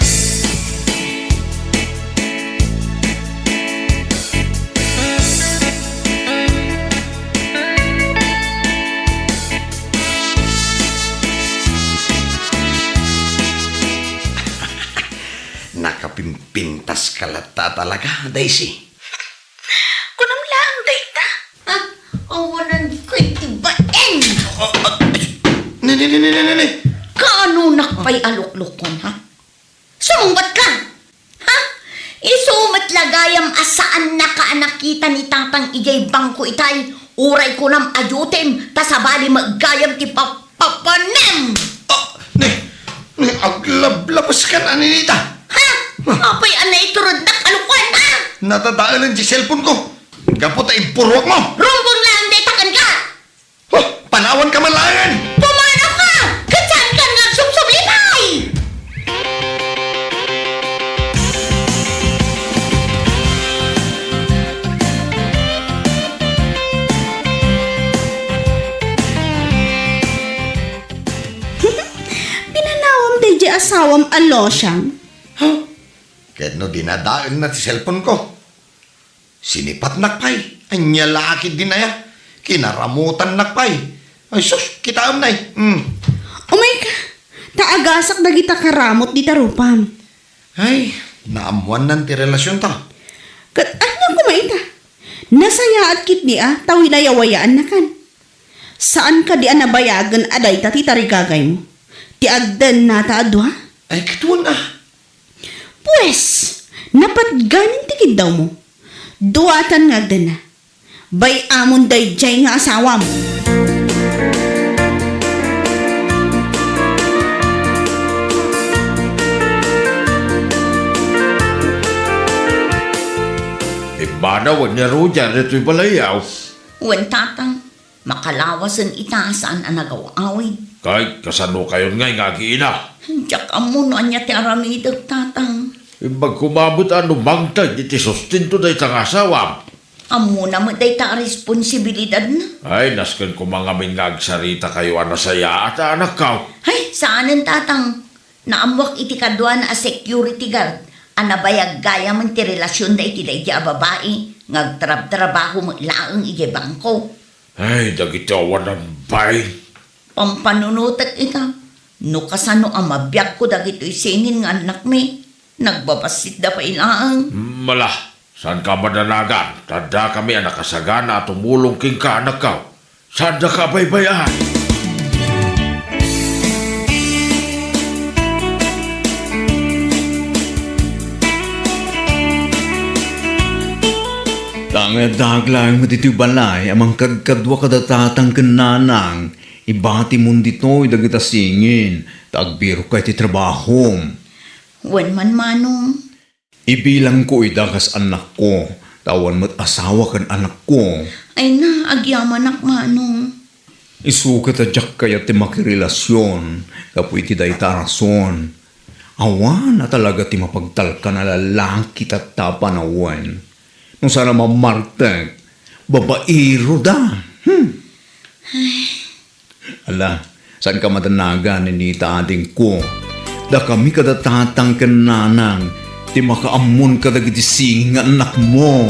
Nakapimpintaska latta talaga, Daisy. Kunam laeng dayta? Ha? Awanan ditoy ti bain! Ah, ah, ne, ne, ne, ne, ne, ne, ne. Kaanonak pay a luklukon, ha? Sumungbat ka! Ha? Isu met la gayam a saannaka a nakita ni Tatang idiay bangko itay, uray kunam a dutim, ta sabali met gayam ti pap-, papanem! Ah, ne, ne, aglablabaskan a, Ninita. Ha? Apay a naiturodnak a lukuan, ha? Nadadaelen ti cellphone ko. Gapu ta impuruak mo. Rumbeng laeng dayta kenka. Oh, panawan ka man laengen. Pumanaw ka! Ket saan ka nga agsubsublipay? Pinanawam daydiay asawam a Losiang? Huh? Ket no dinadaelna ti cellphone ko, sinipatnak pay. Ania la ketdin aya? Kinaramutannak pay. Ay sus, kitaem nay. Hmm. Umayka, ta agasak dagita karamut dita rupam. Ay, naammoannan ti relasionta. Ket ania koma ita? Nasayaat ketdi a ta winayawayaannakan. Saan kadi a nabayagen a dayta ti tarigagaymo? Ti agdennata a dua? Ay, ket wen a. Pues, napatganen ti kiddawmo. Duatan nga agdenna. Bay-amon daydiay nga asawam. Immanaw ni Roger ditoy balayyo. Wen, tatang. Makalawasen ita a saan a nagaw-awid. Kay, kasano kayon ngay nga agiina? Diak ammo no ania ti aramidek, tatang. Imbag koma met a no mangted iti sustento dayta nga asawam. Ammona met dayta a responsibilidadna. Ay, nasken koma ngamin nga agsarita kayo a nasayaat a anakkaw. Ay, saanen, tatang. Naammoak iti kaduana a security guard a nabayag gayamen ti relasionda iti daydiay a babai nga agtrabtrabaho met laeng idiay bangko. Ay, dagiti awanan, bay. Pampanunotek ita. No kasano a mabiagko dagitoy singin nga annakmi, nagbabassitda pay laeng. Mala, saanka a madanagan, ta addakami a nakasagana a tumulong kenka, anakkaw. Saandaka a baybay-an. Tanged addaak laeng met iti balay a mangkadkadua kada tatang ken nanang, ibatimon ditoy dagita singin, ta agbirokka iti trabahom. Wen man, manong. Ibilangko ida kas annakko, ta awan met asawa ken anakko. Ay na, agyamanak, manong. Isu ket a diak kayat ti makirelasion gapu iti dayta a rason. Awan a talaga ti mapagtalkan a lalaki tatta a panawen. No saan a mammartek, babaero da. Hmm. Ala, saanka madanagan, Ninita, adingko. Dakami kada tatang ken nanang ti makaammon kadagiti singin nga annakmo.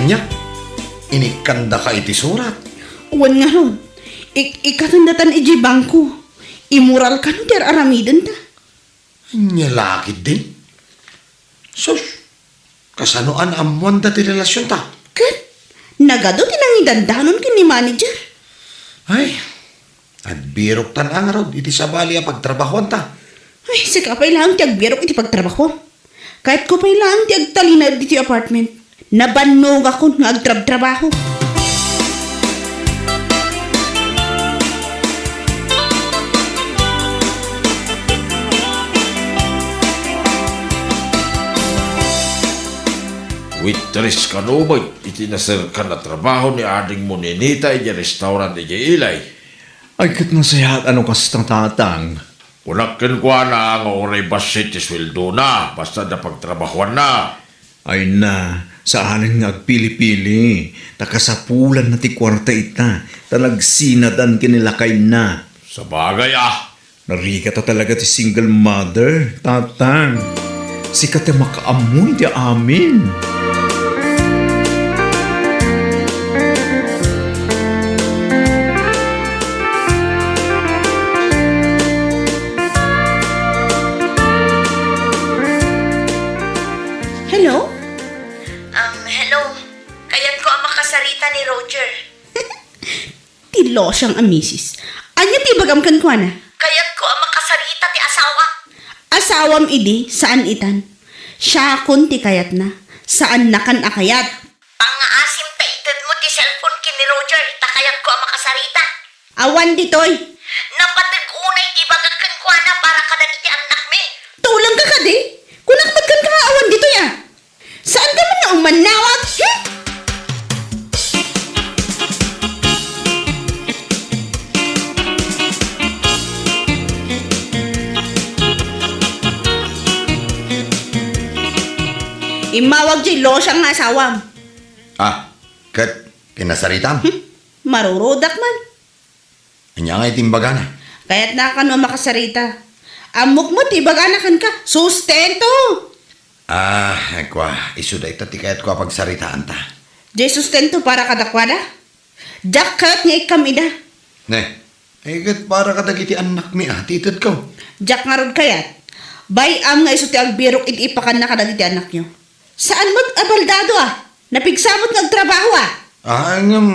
Ania? Inikkandaka iti surat? Wen ngarud, ik-, ikkatendatan idiay bangko. Immoral kano ti ar-aramidenta? Ania la ketdin? Sus, kasano a naammoanda ti relasionta? Ket nagadu ti nangidandanon ken ni manager. Ay, agbiroktan a ngarud iti sabali a pagtrabahoanta. Ay, sika pay laeng ti agbirok iti pagtrabahoam. Kayatko pay laeng ti agtalinaed ditoy apartment. Nabannogakon nga agtrabtrabaho. Waitress kano met iti naserkan a trabaho ni adingmo Ninita idiay restaurant idiay Ilay? Ay, ket nasayaat a no kasta, tatang. Kunak kenkuana nga uray bassit ti sueldona, basta adda pagtrabahoanna. Ay na, saanen nga agpili-pili, ta kasapulanna ti kuarta ita, ta nagsinadan ken ni lakayna. Sabagay a. Narikata talaga ti single mother, tatang. Sika ti makaammo iti amin. Hello? Um, hello. Kayatko a makasarita ni Roger. Ti Losiang a misis. Ania ti ibagam kenkuana? Kayatko a makasarita ti asawa. Asawam idi, saan itan. Siakon ti kayatna. Saannakan a kayat. Pangngaasim ta itedmo ti Roger, ta kayatko a makasarita. Awan ditoy. Napateg unay ti ibagak kenkuana para kadagiti annakmi. Tulongka kadi? Kunak met kenka nga awan ditoy, a. Saanka man nga umannawag, hmm? Immawag diay Losiang nga asawam. Ah, ket kinasaritam? Hmm? Marurudak man. Ania ngay ti imbagana? Kayatna kano a makasarita. Ammok met ti ibagana kenka. Sustento! Ah, kua, isu dayta ti kayatko a pagsaritaanta. Diay sustento para kadakuada? Diak kayat nga ikkam ida. Ne, ay ket para kadagiti annakmi a, ti itedko. Diak ngarud kayat. Bay-am nga isu ti agbirok idi ipakanna kadagiti annakyo. Saan met a baldado a. Napigsa met nga agtrabaho a. Ah, ngem,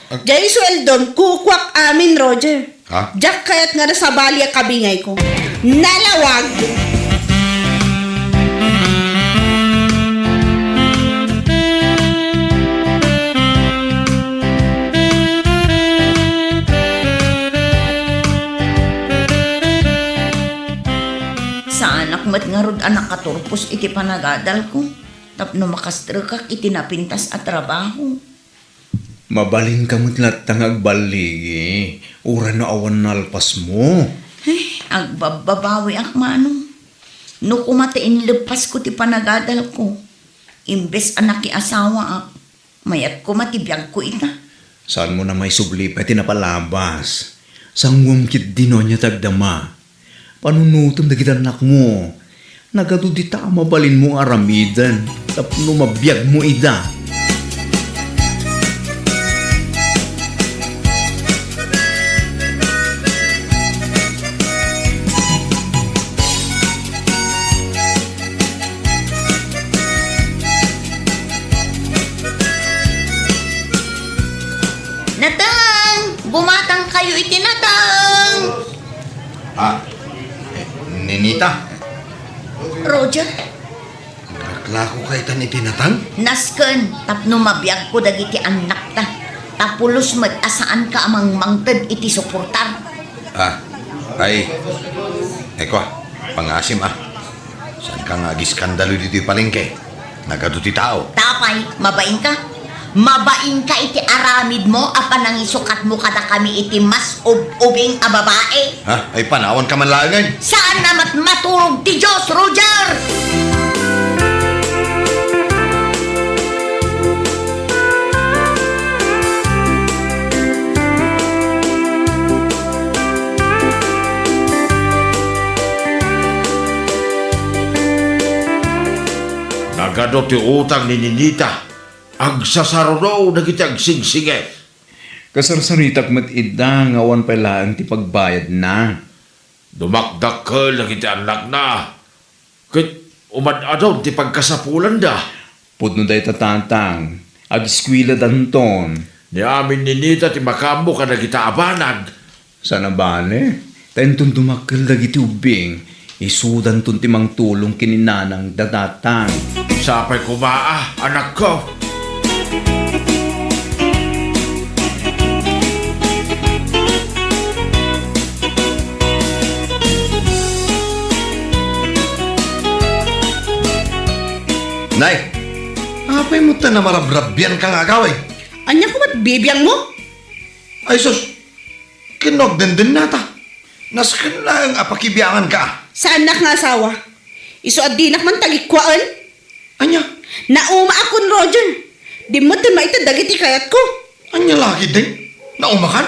ag- Diay sueldom, kukuak amin, Roger. Ha? Diak kayat nga nasabali a kabingayko. Nalawag! Saanak met ngarud a nakaturpos iti panagadalko tapno makastrekak iti napintas a trabaho. Mabalinka met latta nga agballigi, uray no awan nalpasmo. Ay, agbabbabawiak, Manong. No koma ta inleppasko ti panagadalko, imbes a nakiasawaak, mayat koma ti biagko ita. Saanmo a maisubli pay ti napalabas. Sanguem ketdi no ania ti agdama. Panunotem dagiti annakmo. Nagadu dita a mabalinmo nga aramiden tapno mabiagmo ida. Nateng! Bumatangkayo iti nateng! Ah, eh, Ninita? Roger? Aglaklakoka itan iti nateng? Nasken tapno mabiagko dagiti annakta, ta pulos met a saanka a mangmangted iti suportar. Ah, ay, ay kua, pangasim a. Saanka nga agiskandalo ditoy palengke? Nagadu ti tao. Apay, mabainka? Mabainka iti aramidmo a panangisukatmo kadakami iti mas ub-ubing a babae? Ha? Ay, panawanka man laengen? Saan a met maturog ti Dios, Roger! Nagadu ti utang ni Ninita. Agsasaruno dagiti agsingsingir. Kasarsaritak met ida nga awan pay laeng ti pagbayadna. Dumakdakkel dagiti annakna, ket umad-adun ti pagkasapulanda. Pudno dayta, Tatang. Agiskueladanton. Ni amin ni Ninita ti makaammo kadagita a banag. Saan a bale, ta inton dumakkel dagiti ubbing, isudanton ti mangtulong ken ni nanangda, Tatang. Sapay koma a, anakko. Nay, apay met ta namarabrabianka nga agawid? Ania koma ti bibiangmo? Ay sus, ken no agdendennata. Nasken laeng a pakibianganka. Saannak nga asawa. Isu a dinak man tagikkuaen. Ania? Naumaakon, Roger. Dimmet ti maited dagiti kayatko. Ania la ketdin? Naumakan?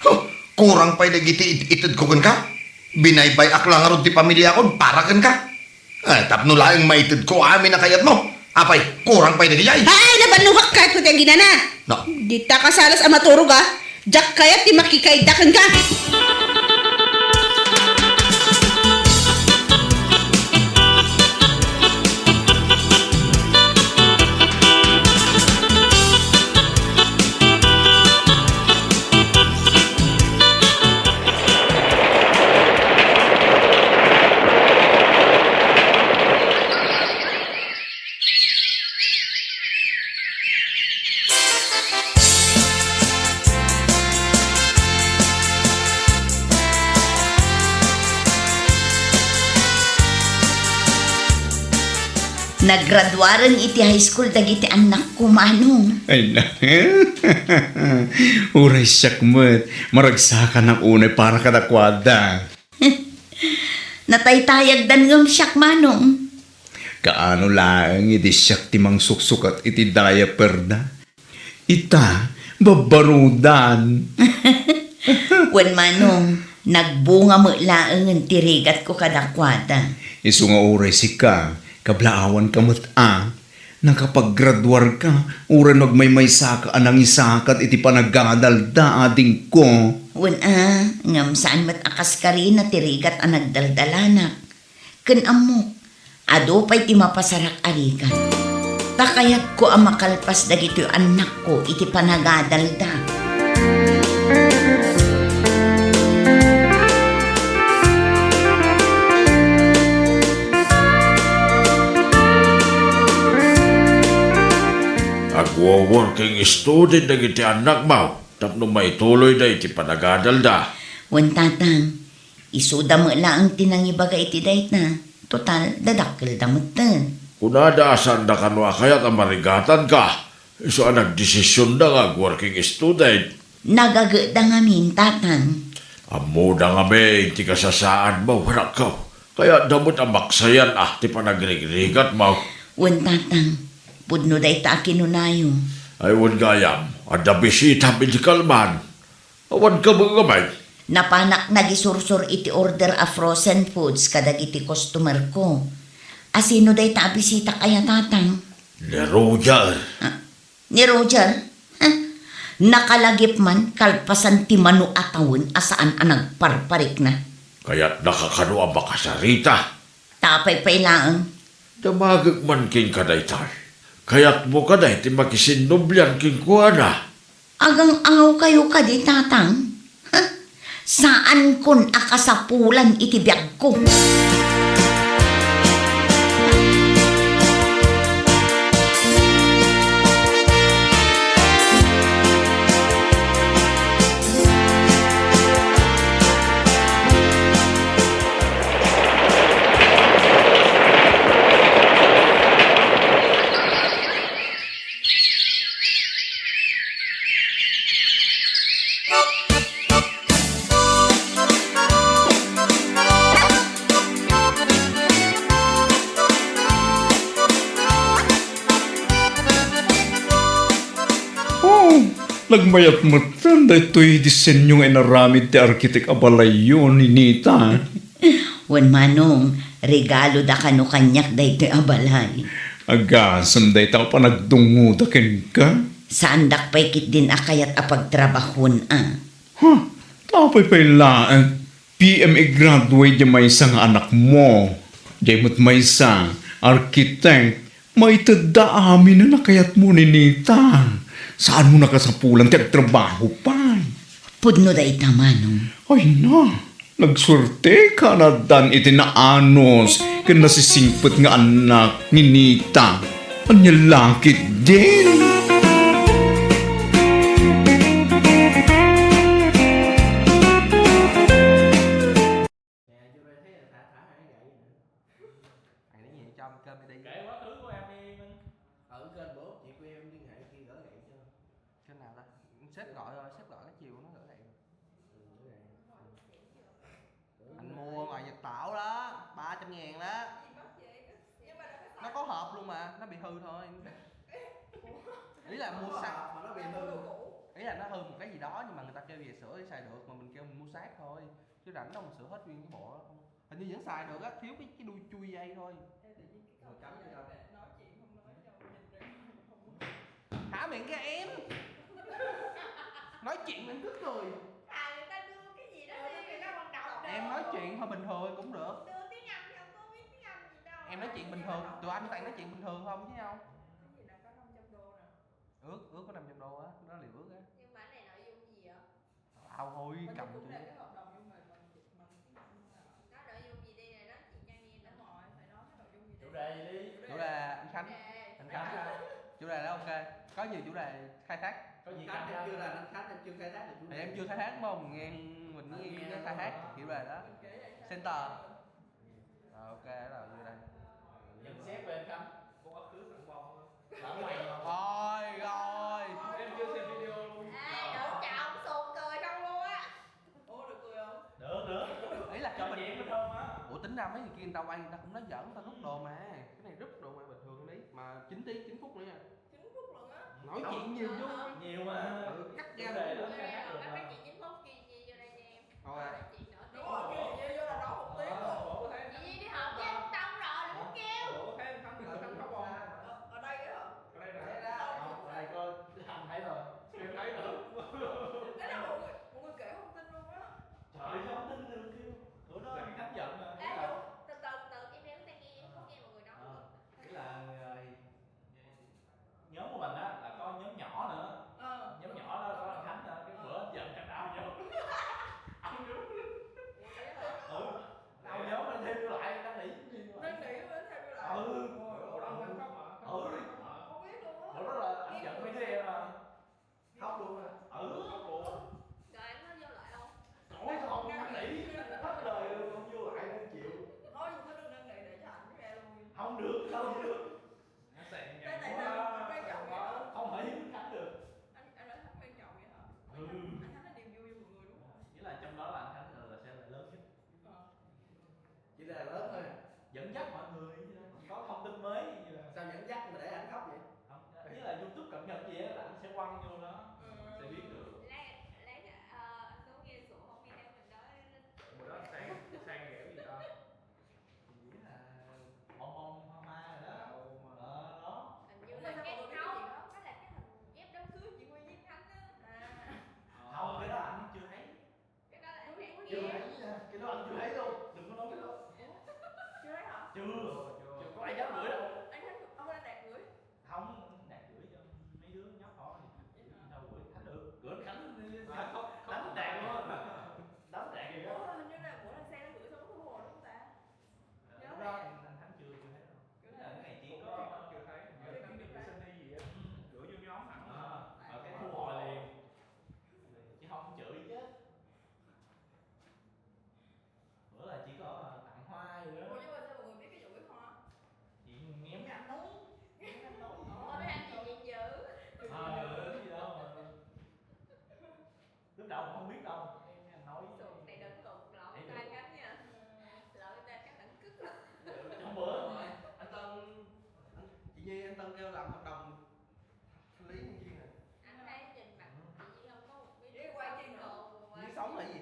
Huh, kurang pay dagiti it-, itedko kenka. Binaybay-ak la ngarud ti pamiliakon para kenka. Eh, tapno laeng maitedko amin a kayatmo. Apay, kurang pay dagiti ay? Ay, nabannoak kayatko ti aginana. No. Dita kasalas a maturog a. Diak kayat ti makikaidda kenka. Nagraduaren iti high school dagiti annakko, Manong. Ay na. Uray siak met, maragsakanak unay para kadakuada. Nataytayagdan ngem siak, Manong. Kaano laeng idi siak ti mangsuksukat iti diaperda? Ita, babbarudan. Wen, Manong, nagbunga met laengen ti rigatko kadakuada. Isu nga uray sika, kablaawanka met a, nakapaggraduarka, uray no agmaymaysaka a nangisakat iti panagadalda, adingko. Wen a, ngem saan met a kas karina ti rigat a nagdaldalanak. Ken ammok, adu pay ti mapasarak a rigat. Ta kayatko a makalpas dagitoy annakko iti panagadalda. Agwo-working student dagiti annakmo tapno maituloyda iti panagadalda. Wen, Tatang, isuda met laeng ti nangibaga iti dayta. Total, dadakkelda metten. Kunada a saanda kano a kayat a marigatanka, isu a nagdesisionda nga ag-working student. Nagageda ngamin, Tatang. Ammoda ngamin ti kasasaadmo, anakko. Kayatda met a maksayan a ti panagrigrigatmo. Wen, Tatang, pudno dayta a kinunayo. Ay, wen gayam, adda bisitam idi kalman. Awan ka met ngamin. Napanak nagisursor iti order a frozen foods kadagiti customerko. A sino dayta a bisitak aya, Tatang? Ni Roger. Ah, ni Roger? Ha? Nakalagip man kalpasan ti mano a tawen a saan a nagparparikna. Kayatnaka kano a makasarita? Apay pay laeng? Damagek man kenka daytoy. Kayatmo kadi ti makisinnobian kenkuana? Agang-angawkayo kadi, Tatang? Ha? Saankon a kasapulan iti biagko. Oh, nagmayat metten daytoy disenyo nga inaramid ti arkitek a balayyo, Ninita. Wen, Manong, regaloda kano kaniak daytoy a balay. Agasem dayta a panagdungngoda kenka. Saandak pay ketdin a kayat a pagtrabahuan a. Huh, apay pay laeng? P M A graduate diay maysa nga anakmo. Diay met maysa, architect. Maitedda amin a nakayatmo, Ninita. Saanmo a kasapulan ti agtrabaho pay. Pudno dayta, Manong. Ay na, nagsuerteka a naaddan iti naanus ken nasisingpet nga annak, Ninita. Ania la ketdin? Mày nói gì cho cơm đi. Kể quá khứ của em đi, Minh. Ừ, kênh bố chị của em liên hệ kia gửi lại cho. Kênh nào ta? Sếp gọi rồi, sếp gọi cái chiều nó gửi lại. Ừ, gửi lại. Anh mua ngoài Nhật Tảo đó, ba trăm ngàn đó. Nó có hộp luôn mà, nó bị hư thôi. Ý là mua xác. Hộp mà nó bị hư. Ý là nó hư một cái gì đó nhưng mà người ta kêu về sửa thì xài được, mà mình kêu mình mua xác thôi. Chứ rảnh đâu mà sửa hết nguyên cái bộ đó không? Hình như vẫn xài được á, thiếu cái, cái đuôi chui dây thôi. Ê, tự nhiên cái câu nói gì đâu để nói chuyện không nói đâu, nhìn ra ngoài không. Hả miệng kìa em? Nói chuyện mình cứ cười. Thà người ta đưa cái gì đó đi, người ta còn đọc được. Em nói chuyện hơi bình thường cũng được. Đưa tiếng Anh thì không có biết tiếng Anh gì đâu. Em nói chuyện bình thường, tụi anh toàn nói chuyện bình thường không chứ không? Cái gì là có năm trăm đô nè. Ước, ước có năm trăm đô á, đó là điều ước á. Nhưng mà cái này nội dung gì vậy? Tao thôi. Mà cầm chúng ta cái hợp đồng nhưng mà bằng, bằng tiếng Anh hả? Nói nội dung gì đi nè, nói chuyện nhanh đi. Đúng rồi, phải nói cái nội dung gì đi. Chủ đề gì đi? Chủ đề anh Khánh. Chủ đề. Anh Khánh. Chủ đề đó ok. Có nhiều chủ đề khai thác. Có gì anh Khánh em khai chưa thác? Là anh Khánh em chưa khai thác được chủ đề. Thì em chưa khai thác đúng không? Nghe mình nghe khai thác kiểu là đó. Center. Rồi, ok, đó là chủ đề. Nhận xét về anh Khánh. Rồi, rồi. Em chưa xem video luôn. Ai, đổ chào ông Xuồng, cười không luôn á. Ủa, được cười không? Được, được. Ý là cái Trò mình chuyện bình thường mà. Ủa, tính ra mấy người kia người ta quay, người ta cũng nói giỡn, người ta rút đồ mà. Cái này rút đồ mà bình thường đi. Mà chín tiếng, chín phút nữa nha. Chín phút lận á. Nói chuyện nhiều vô. Nhiều mà. Ừ, cắt ra. Chủ đề đó khai thác được mà. Bác, bác chị chín phút kia, chị vô đây cho em. Thôi à. Chị nổi tiếng. Đúng rồi, kia chị vô là nói một tiếng luôn. Chị đi họp với anh Tâm rồi, đừng có kêu. Ủa, thấy anh Thắng, anh Thắng khóc không? Ở, ở đây á hả? Ở đây nè. Đây đó. Không, ở đây coi, Thắng thấy rồi. Em thấy rồi. Cái đó mọi người, mọi người kể không tin luôn á. Trời ơi, sao không tin được kêu. Bữa đó anh Thắng giận mà. Ê, đúng. Từ từ, từ từ, em đeo cái tai nghe, em không nghe mọi người nói. Ờ, nghĩa là, ờ, nhóm của mình á là có nhóm nhỏ nữa. Ờ. Nhóm nhỏ đó có anh Khánh nữa, cái bữa giận cái đau vô. Ông đúng. Ủa, vậy hả? Ừ. Ông nhóm mình thêm vô lại, năn nỉ gì mà. Năn nỉ mình thêm vô lại. Ừ. Ôi, ủa, ông Khánh khóc hả? Ừ. Không biết luôn á. Bữa đó là anh giận mấy đứa em mà. Khóc luôn hả? Ừ, khóc luôn. Rồi anh có vô lại không? Ôi, sao không năn nỉ? Hết lời luôn, không vô lại không chịu. Thôi, đừng có, đừng năn nỉ để cho anh với em luôn. Không được, sao không được? Nó sẽ Cái này là quan trọng vậy hả? Không thể hiếm khánh được. Anh, anh nói Thắng quan trọng vậy hả? Ừ. Anh Thắng là niềm vui cho mọi người đúng không? Nghĩa là trong đó là anh Thắng là, là sẽ là lớn nhất. Ờ. Chỉ là lớn thôi. Dẫn dắt mọi người, có thông tin mới gì là Sao dẫn dắt mà để anh khóc vậy? Không, ý là YouTube cập nhật gì á là anh sẽ quăng vô đó. Ừ. Sẽ biết được. Lát, lát, ờ, anh Tú nghe sủa không nghe thấy mình nói. Bữa đó sang, sang để cái gì ta? Nghĩ là bong bong hoa mai rồi đó. Ờ, đó. Hình như Ủa, là sao cái mọi người biết cái đó, chuyện đó? Đó là cái hình ghép đám cưới chị Nguyên với Khánh á. À. Không, cái đó anh chưa thấy. Cái đó là anh Ui, ui, Chưa thấy nha, cái đó anh chưa thấy đâu, đừng có nói cái đó. Ủa? Chưa thấy hả? Chưa. Chưa, chưa có ai dám gửi đâu. Anh thấy, ông anh Đạt gửi? Không, Đạt gửi cho mấy đứa nhóc đó thì Vậy hả? Đâu gửi Khánh được, gửi Khánh đi. À, không, không, Khánh Đạt luôn. Khánh Đạt gì đó. Ủa, hình như là bữa là xe nó gửi xong nó thu hồi đúng không ta? Ờ, Nhớ Lúc đó nè. Anh, anh Khánh chưa, chưa thấy đâu. Chưa Tức là thấy. Cái này chỉ Không có có, chưa thấy. Chưa Khánh thấy. Gửi xin hay gì á. Ừ. Gửi vô nhóm hẳn. À, ở cái thu hồi liền. Chứ không chửi chứ. Bữa là chỉ có tặng hoa gì đó. Ủa, nhưng mà sao mọi người biết cái vụ cái hoa? Chị nghe mấy anh nói. Nghe mấy anh nói. Ủa, mấy anh gì vậy dữ? Ờ, gì đâu mà. Lúc đầu cũng không biết đâu. Nghe mấy anh nói. Xuồng này đừng tụt lộn Để tay được. Cánh nha. Lộn tay cánh đẳng cức lắm. Hôm bữa mà anh Tân, anh, chị Nhi, anh Tân kêu làm hợp đồng Lý Nguyên Chi nè. Anh thấy nhìn mặt chị Nhi không có một cái Đi quay chi nữa? Lý sống là gì?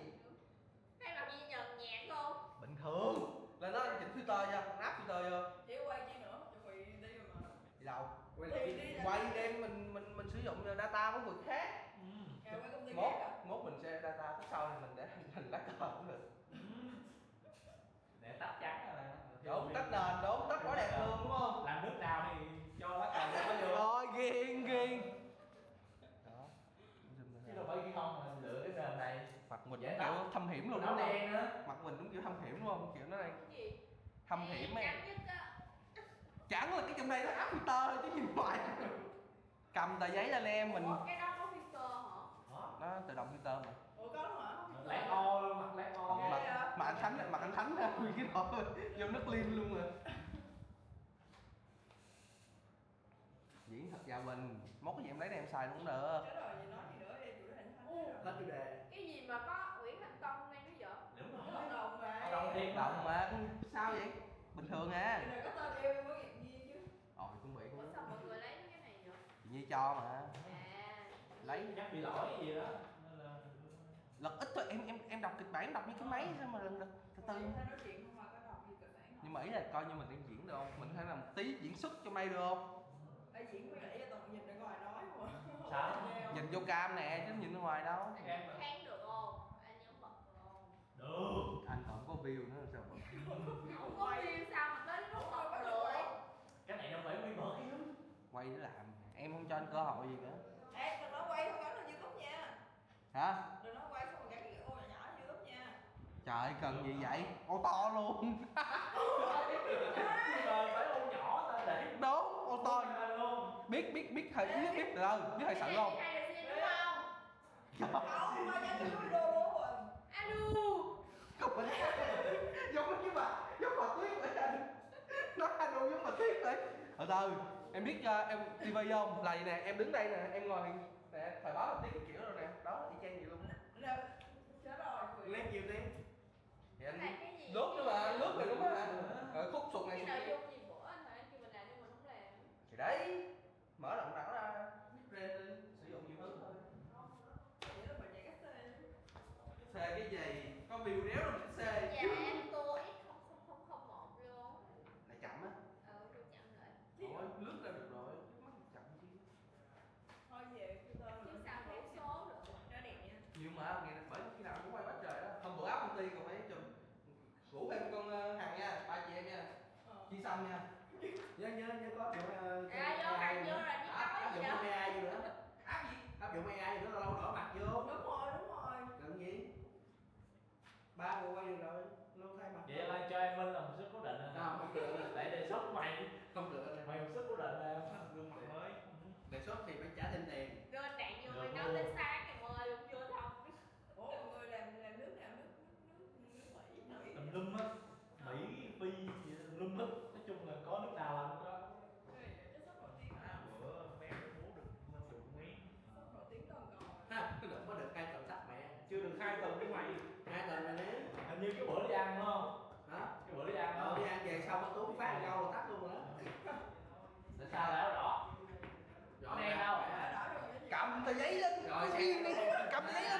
Thấy mặt Nhi nhợt nhạt không? Bình thường. Là nó chỉnh filter cho, áp filter cho. Chị quay chi nữa? Chuẩn bị đi rồi mà. Đi đâu? Quay Thì đi đi. Quay đem mình, mình, mình sử dụng data của người khác. Ừ. Kìa, quay công ty Mốt, khác à? Mốt mình sẽ data phía sau thì mình để hình lá cờ cũng được. Ừ. Để tắt trắng rồi nè. Đúng, tắt nền, đúng, tắt quá đẹp luôn, đúng không? Làm nước nào thì cho lá cờ đó vô. Rồi, ghiền, ghiền. Đó. Chứ đâu phải ghi không mà lựa cái nền này. Mặt mình Dễ cũng kiểu tắt. Thâm hiểm luôn Áo đúng không? Đen á. Mặt mình cũng kiểu thâm hiểm đúng không? Kiểu nó đang Cái gì? Thâm hiểm Ê, ấy. Trắng nhất á. Trắng là cái trong đây nó áp filter thôi chứ nhìn ngoài. Cầm tờ giấy lên em mình Ủa, cái đó có filter hả? Hả? Nó tự động filter mà. Ủa, có luôn hả? Black all luôn, mặt black all. Ghê Mặt, vậy? Mặt anh Thắng, mặt anh Thắng nè, nguyên cái đó. Vô nước clean luôn rồi. Diễn thật gia Bình, mốt cái gì em lấy đây em xài luôn cũng được. Cái đó gì nói gì nữa, em chủ đề Thắng Ủa. Hết chủ đề. Cái gì mà có Nguyễn Thành Công đây nữa vậy? Đúng rồi. Hợp đồng mà. Hợp đồng thiệt Hợp đồng mà. Mà, sao vậy? Bình thường à. Thì là có tên em mới ngạc nhiên chứ. Ồ, thì cũng bị Ủa, cũng sao mọi người lấy cái này vậy? Chị Nhi cho mà. À. Lấy. Chắc bị lỗi gì đó. Nên là Lật ít thôi, em, em, em đọc kịch bản, em đọc như cái máy sao mà lần lật từ từ. Không, sao nói chuyện không mà có đọc gì kịch bản không? Nhưng mà ý là coi như mình đang diễn được không? Mình có thể làm tí diễn xuất cho mày được không? Ê, diễn viên là ý là toàn nhìn ra ngoài nói mà. Sao? Nhìn vô cam nè, chứ nhìn ra ngoài đâu. Anh Em kháng được không? Anh nhắm bật được không? Được. Anh còn có view nữa sao mà? Không có view sao mà tới lúc Không có bật được? Cái này đâu phải quy bật chứ. Quay để làm. Em không cho anh cơ hội gì cả. Ê, đừng nói quay không gắn lên YouTube nha. Hả? Đừng nói quay xong rồi gắn cái ô nhỏ nhỏ lên YouTube nha. Trời, cần gì vậy? Ô to luôn. Rồi phải ô nhỏ ta để Đúng, ô to. Ô to luôn. Biết, biết, biết thời, biết, biết từ đâu, biết thời sự không? Hai là xin đúng không? Không, mà nhắn tin video luôn. Alo. Không phải. Giống cái bà, giống bà Tuyết vậy anh. Nói alo giống bà Tuyết vậy. Từ từ, em Biết cho em đi vào dòng là vậy nè, em đứng đây nè, em ngồi nè, thời báo tin kiểu rồi nè, đó y chang vậy luôn. Là chết rồi. Lát nhiều tiếng. Thì anh lướt nữa mà, lướt rồi đúng mà. Ờ, khúc sụt này. Cái nội dung gì của anh mà anh kêu mình làm nhưng mình không làm? Thì đấy, mở rộng não ra, lên sử dụng nhiều thứ thôi. Vậy là mình chạy cái xe. Xe cái gì? Có view đéo là mình xe. Dạ em tua X không không không không một luôn. Là chậm á. Ừ, tôi chậm lại. Ủa, lướt ra được rồi, chứ mắc chậm chi. Thôi về, tôi Chứ sao thấy số rồi. Cho đẹp nha. Nhiều mà, ngày bởi khi nào cũng quay quá trời đó. Hôm bữa áo công ty còn phải chụp Rủ thêm con, ờ, Hằng nha, ba chị em nha. Ờ. Chi Sâm nha. Nhớ, nhớ, nhớ có kiểu, ờ, À, vô Hằng vô rồi chứ. Áp, áp dụng ai gì nữa. Áp gì? Áp dụng ai gì nữa, lâu lâu đỏ mặt vô. Đúng rồi, đúng rồi. Cần gì? Ba người qua giường rồi, lâu thay mặt. Vậy là cho em Minh là một số cố định rồi. À, không được. Để đề xuất mày. Không được. Mày một số cố định là gương mặt mới. Đề xuất thì phải trả thêm tiền. Rồi, đạn nhiều Được mày cáo luôn. Lên sáng thì mời luôn vô thông. Ủa, mọi người làm, làm nước nào? Nước, nước, nước, nước Mỹ hả? Tùm lum hết. Mỹ, Phi, gì tùm lum hết. Nói chung là có nước nào làm được đó. Ê, cái shop nổi tiếng hả? Bữa mấy em bố được Minh được Mỹ. Shop nổi tiếng toàn cầu. Ha, cái đợt mới được hai tầng sắt mẹ. Chưa được hai tầng chứ mày. Hai tầng rồi đấy. Hình như cái bữa đi ăn đúng không? Hả? Cái bữa đi ăn Ờ, đúng đi không? Ăn về xong nó tốn phát rau là tắt luôn rồi đó. Tại sao lại đỏ? Rồi, Đen đâu? Rồi, rồi, rồi. Cầm tờ giấy lên. Rồi, Cái sao? Gì này? Cầm tờ giấy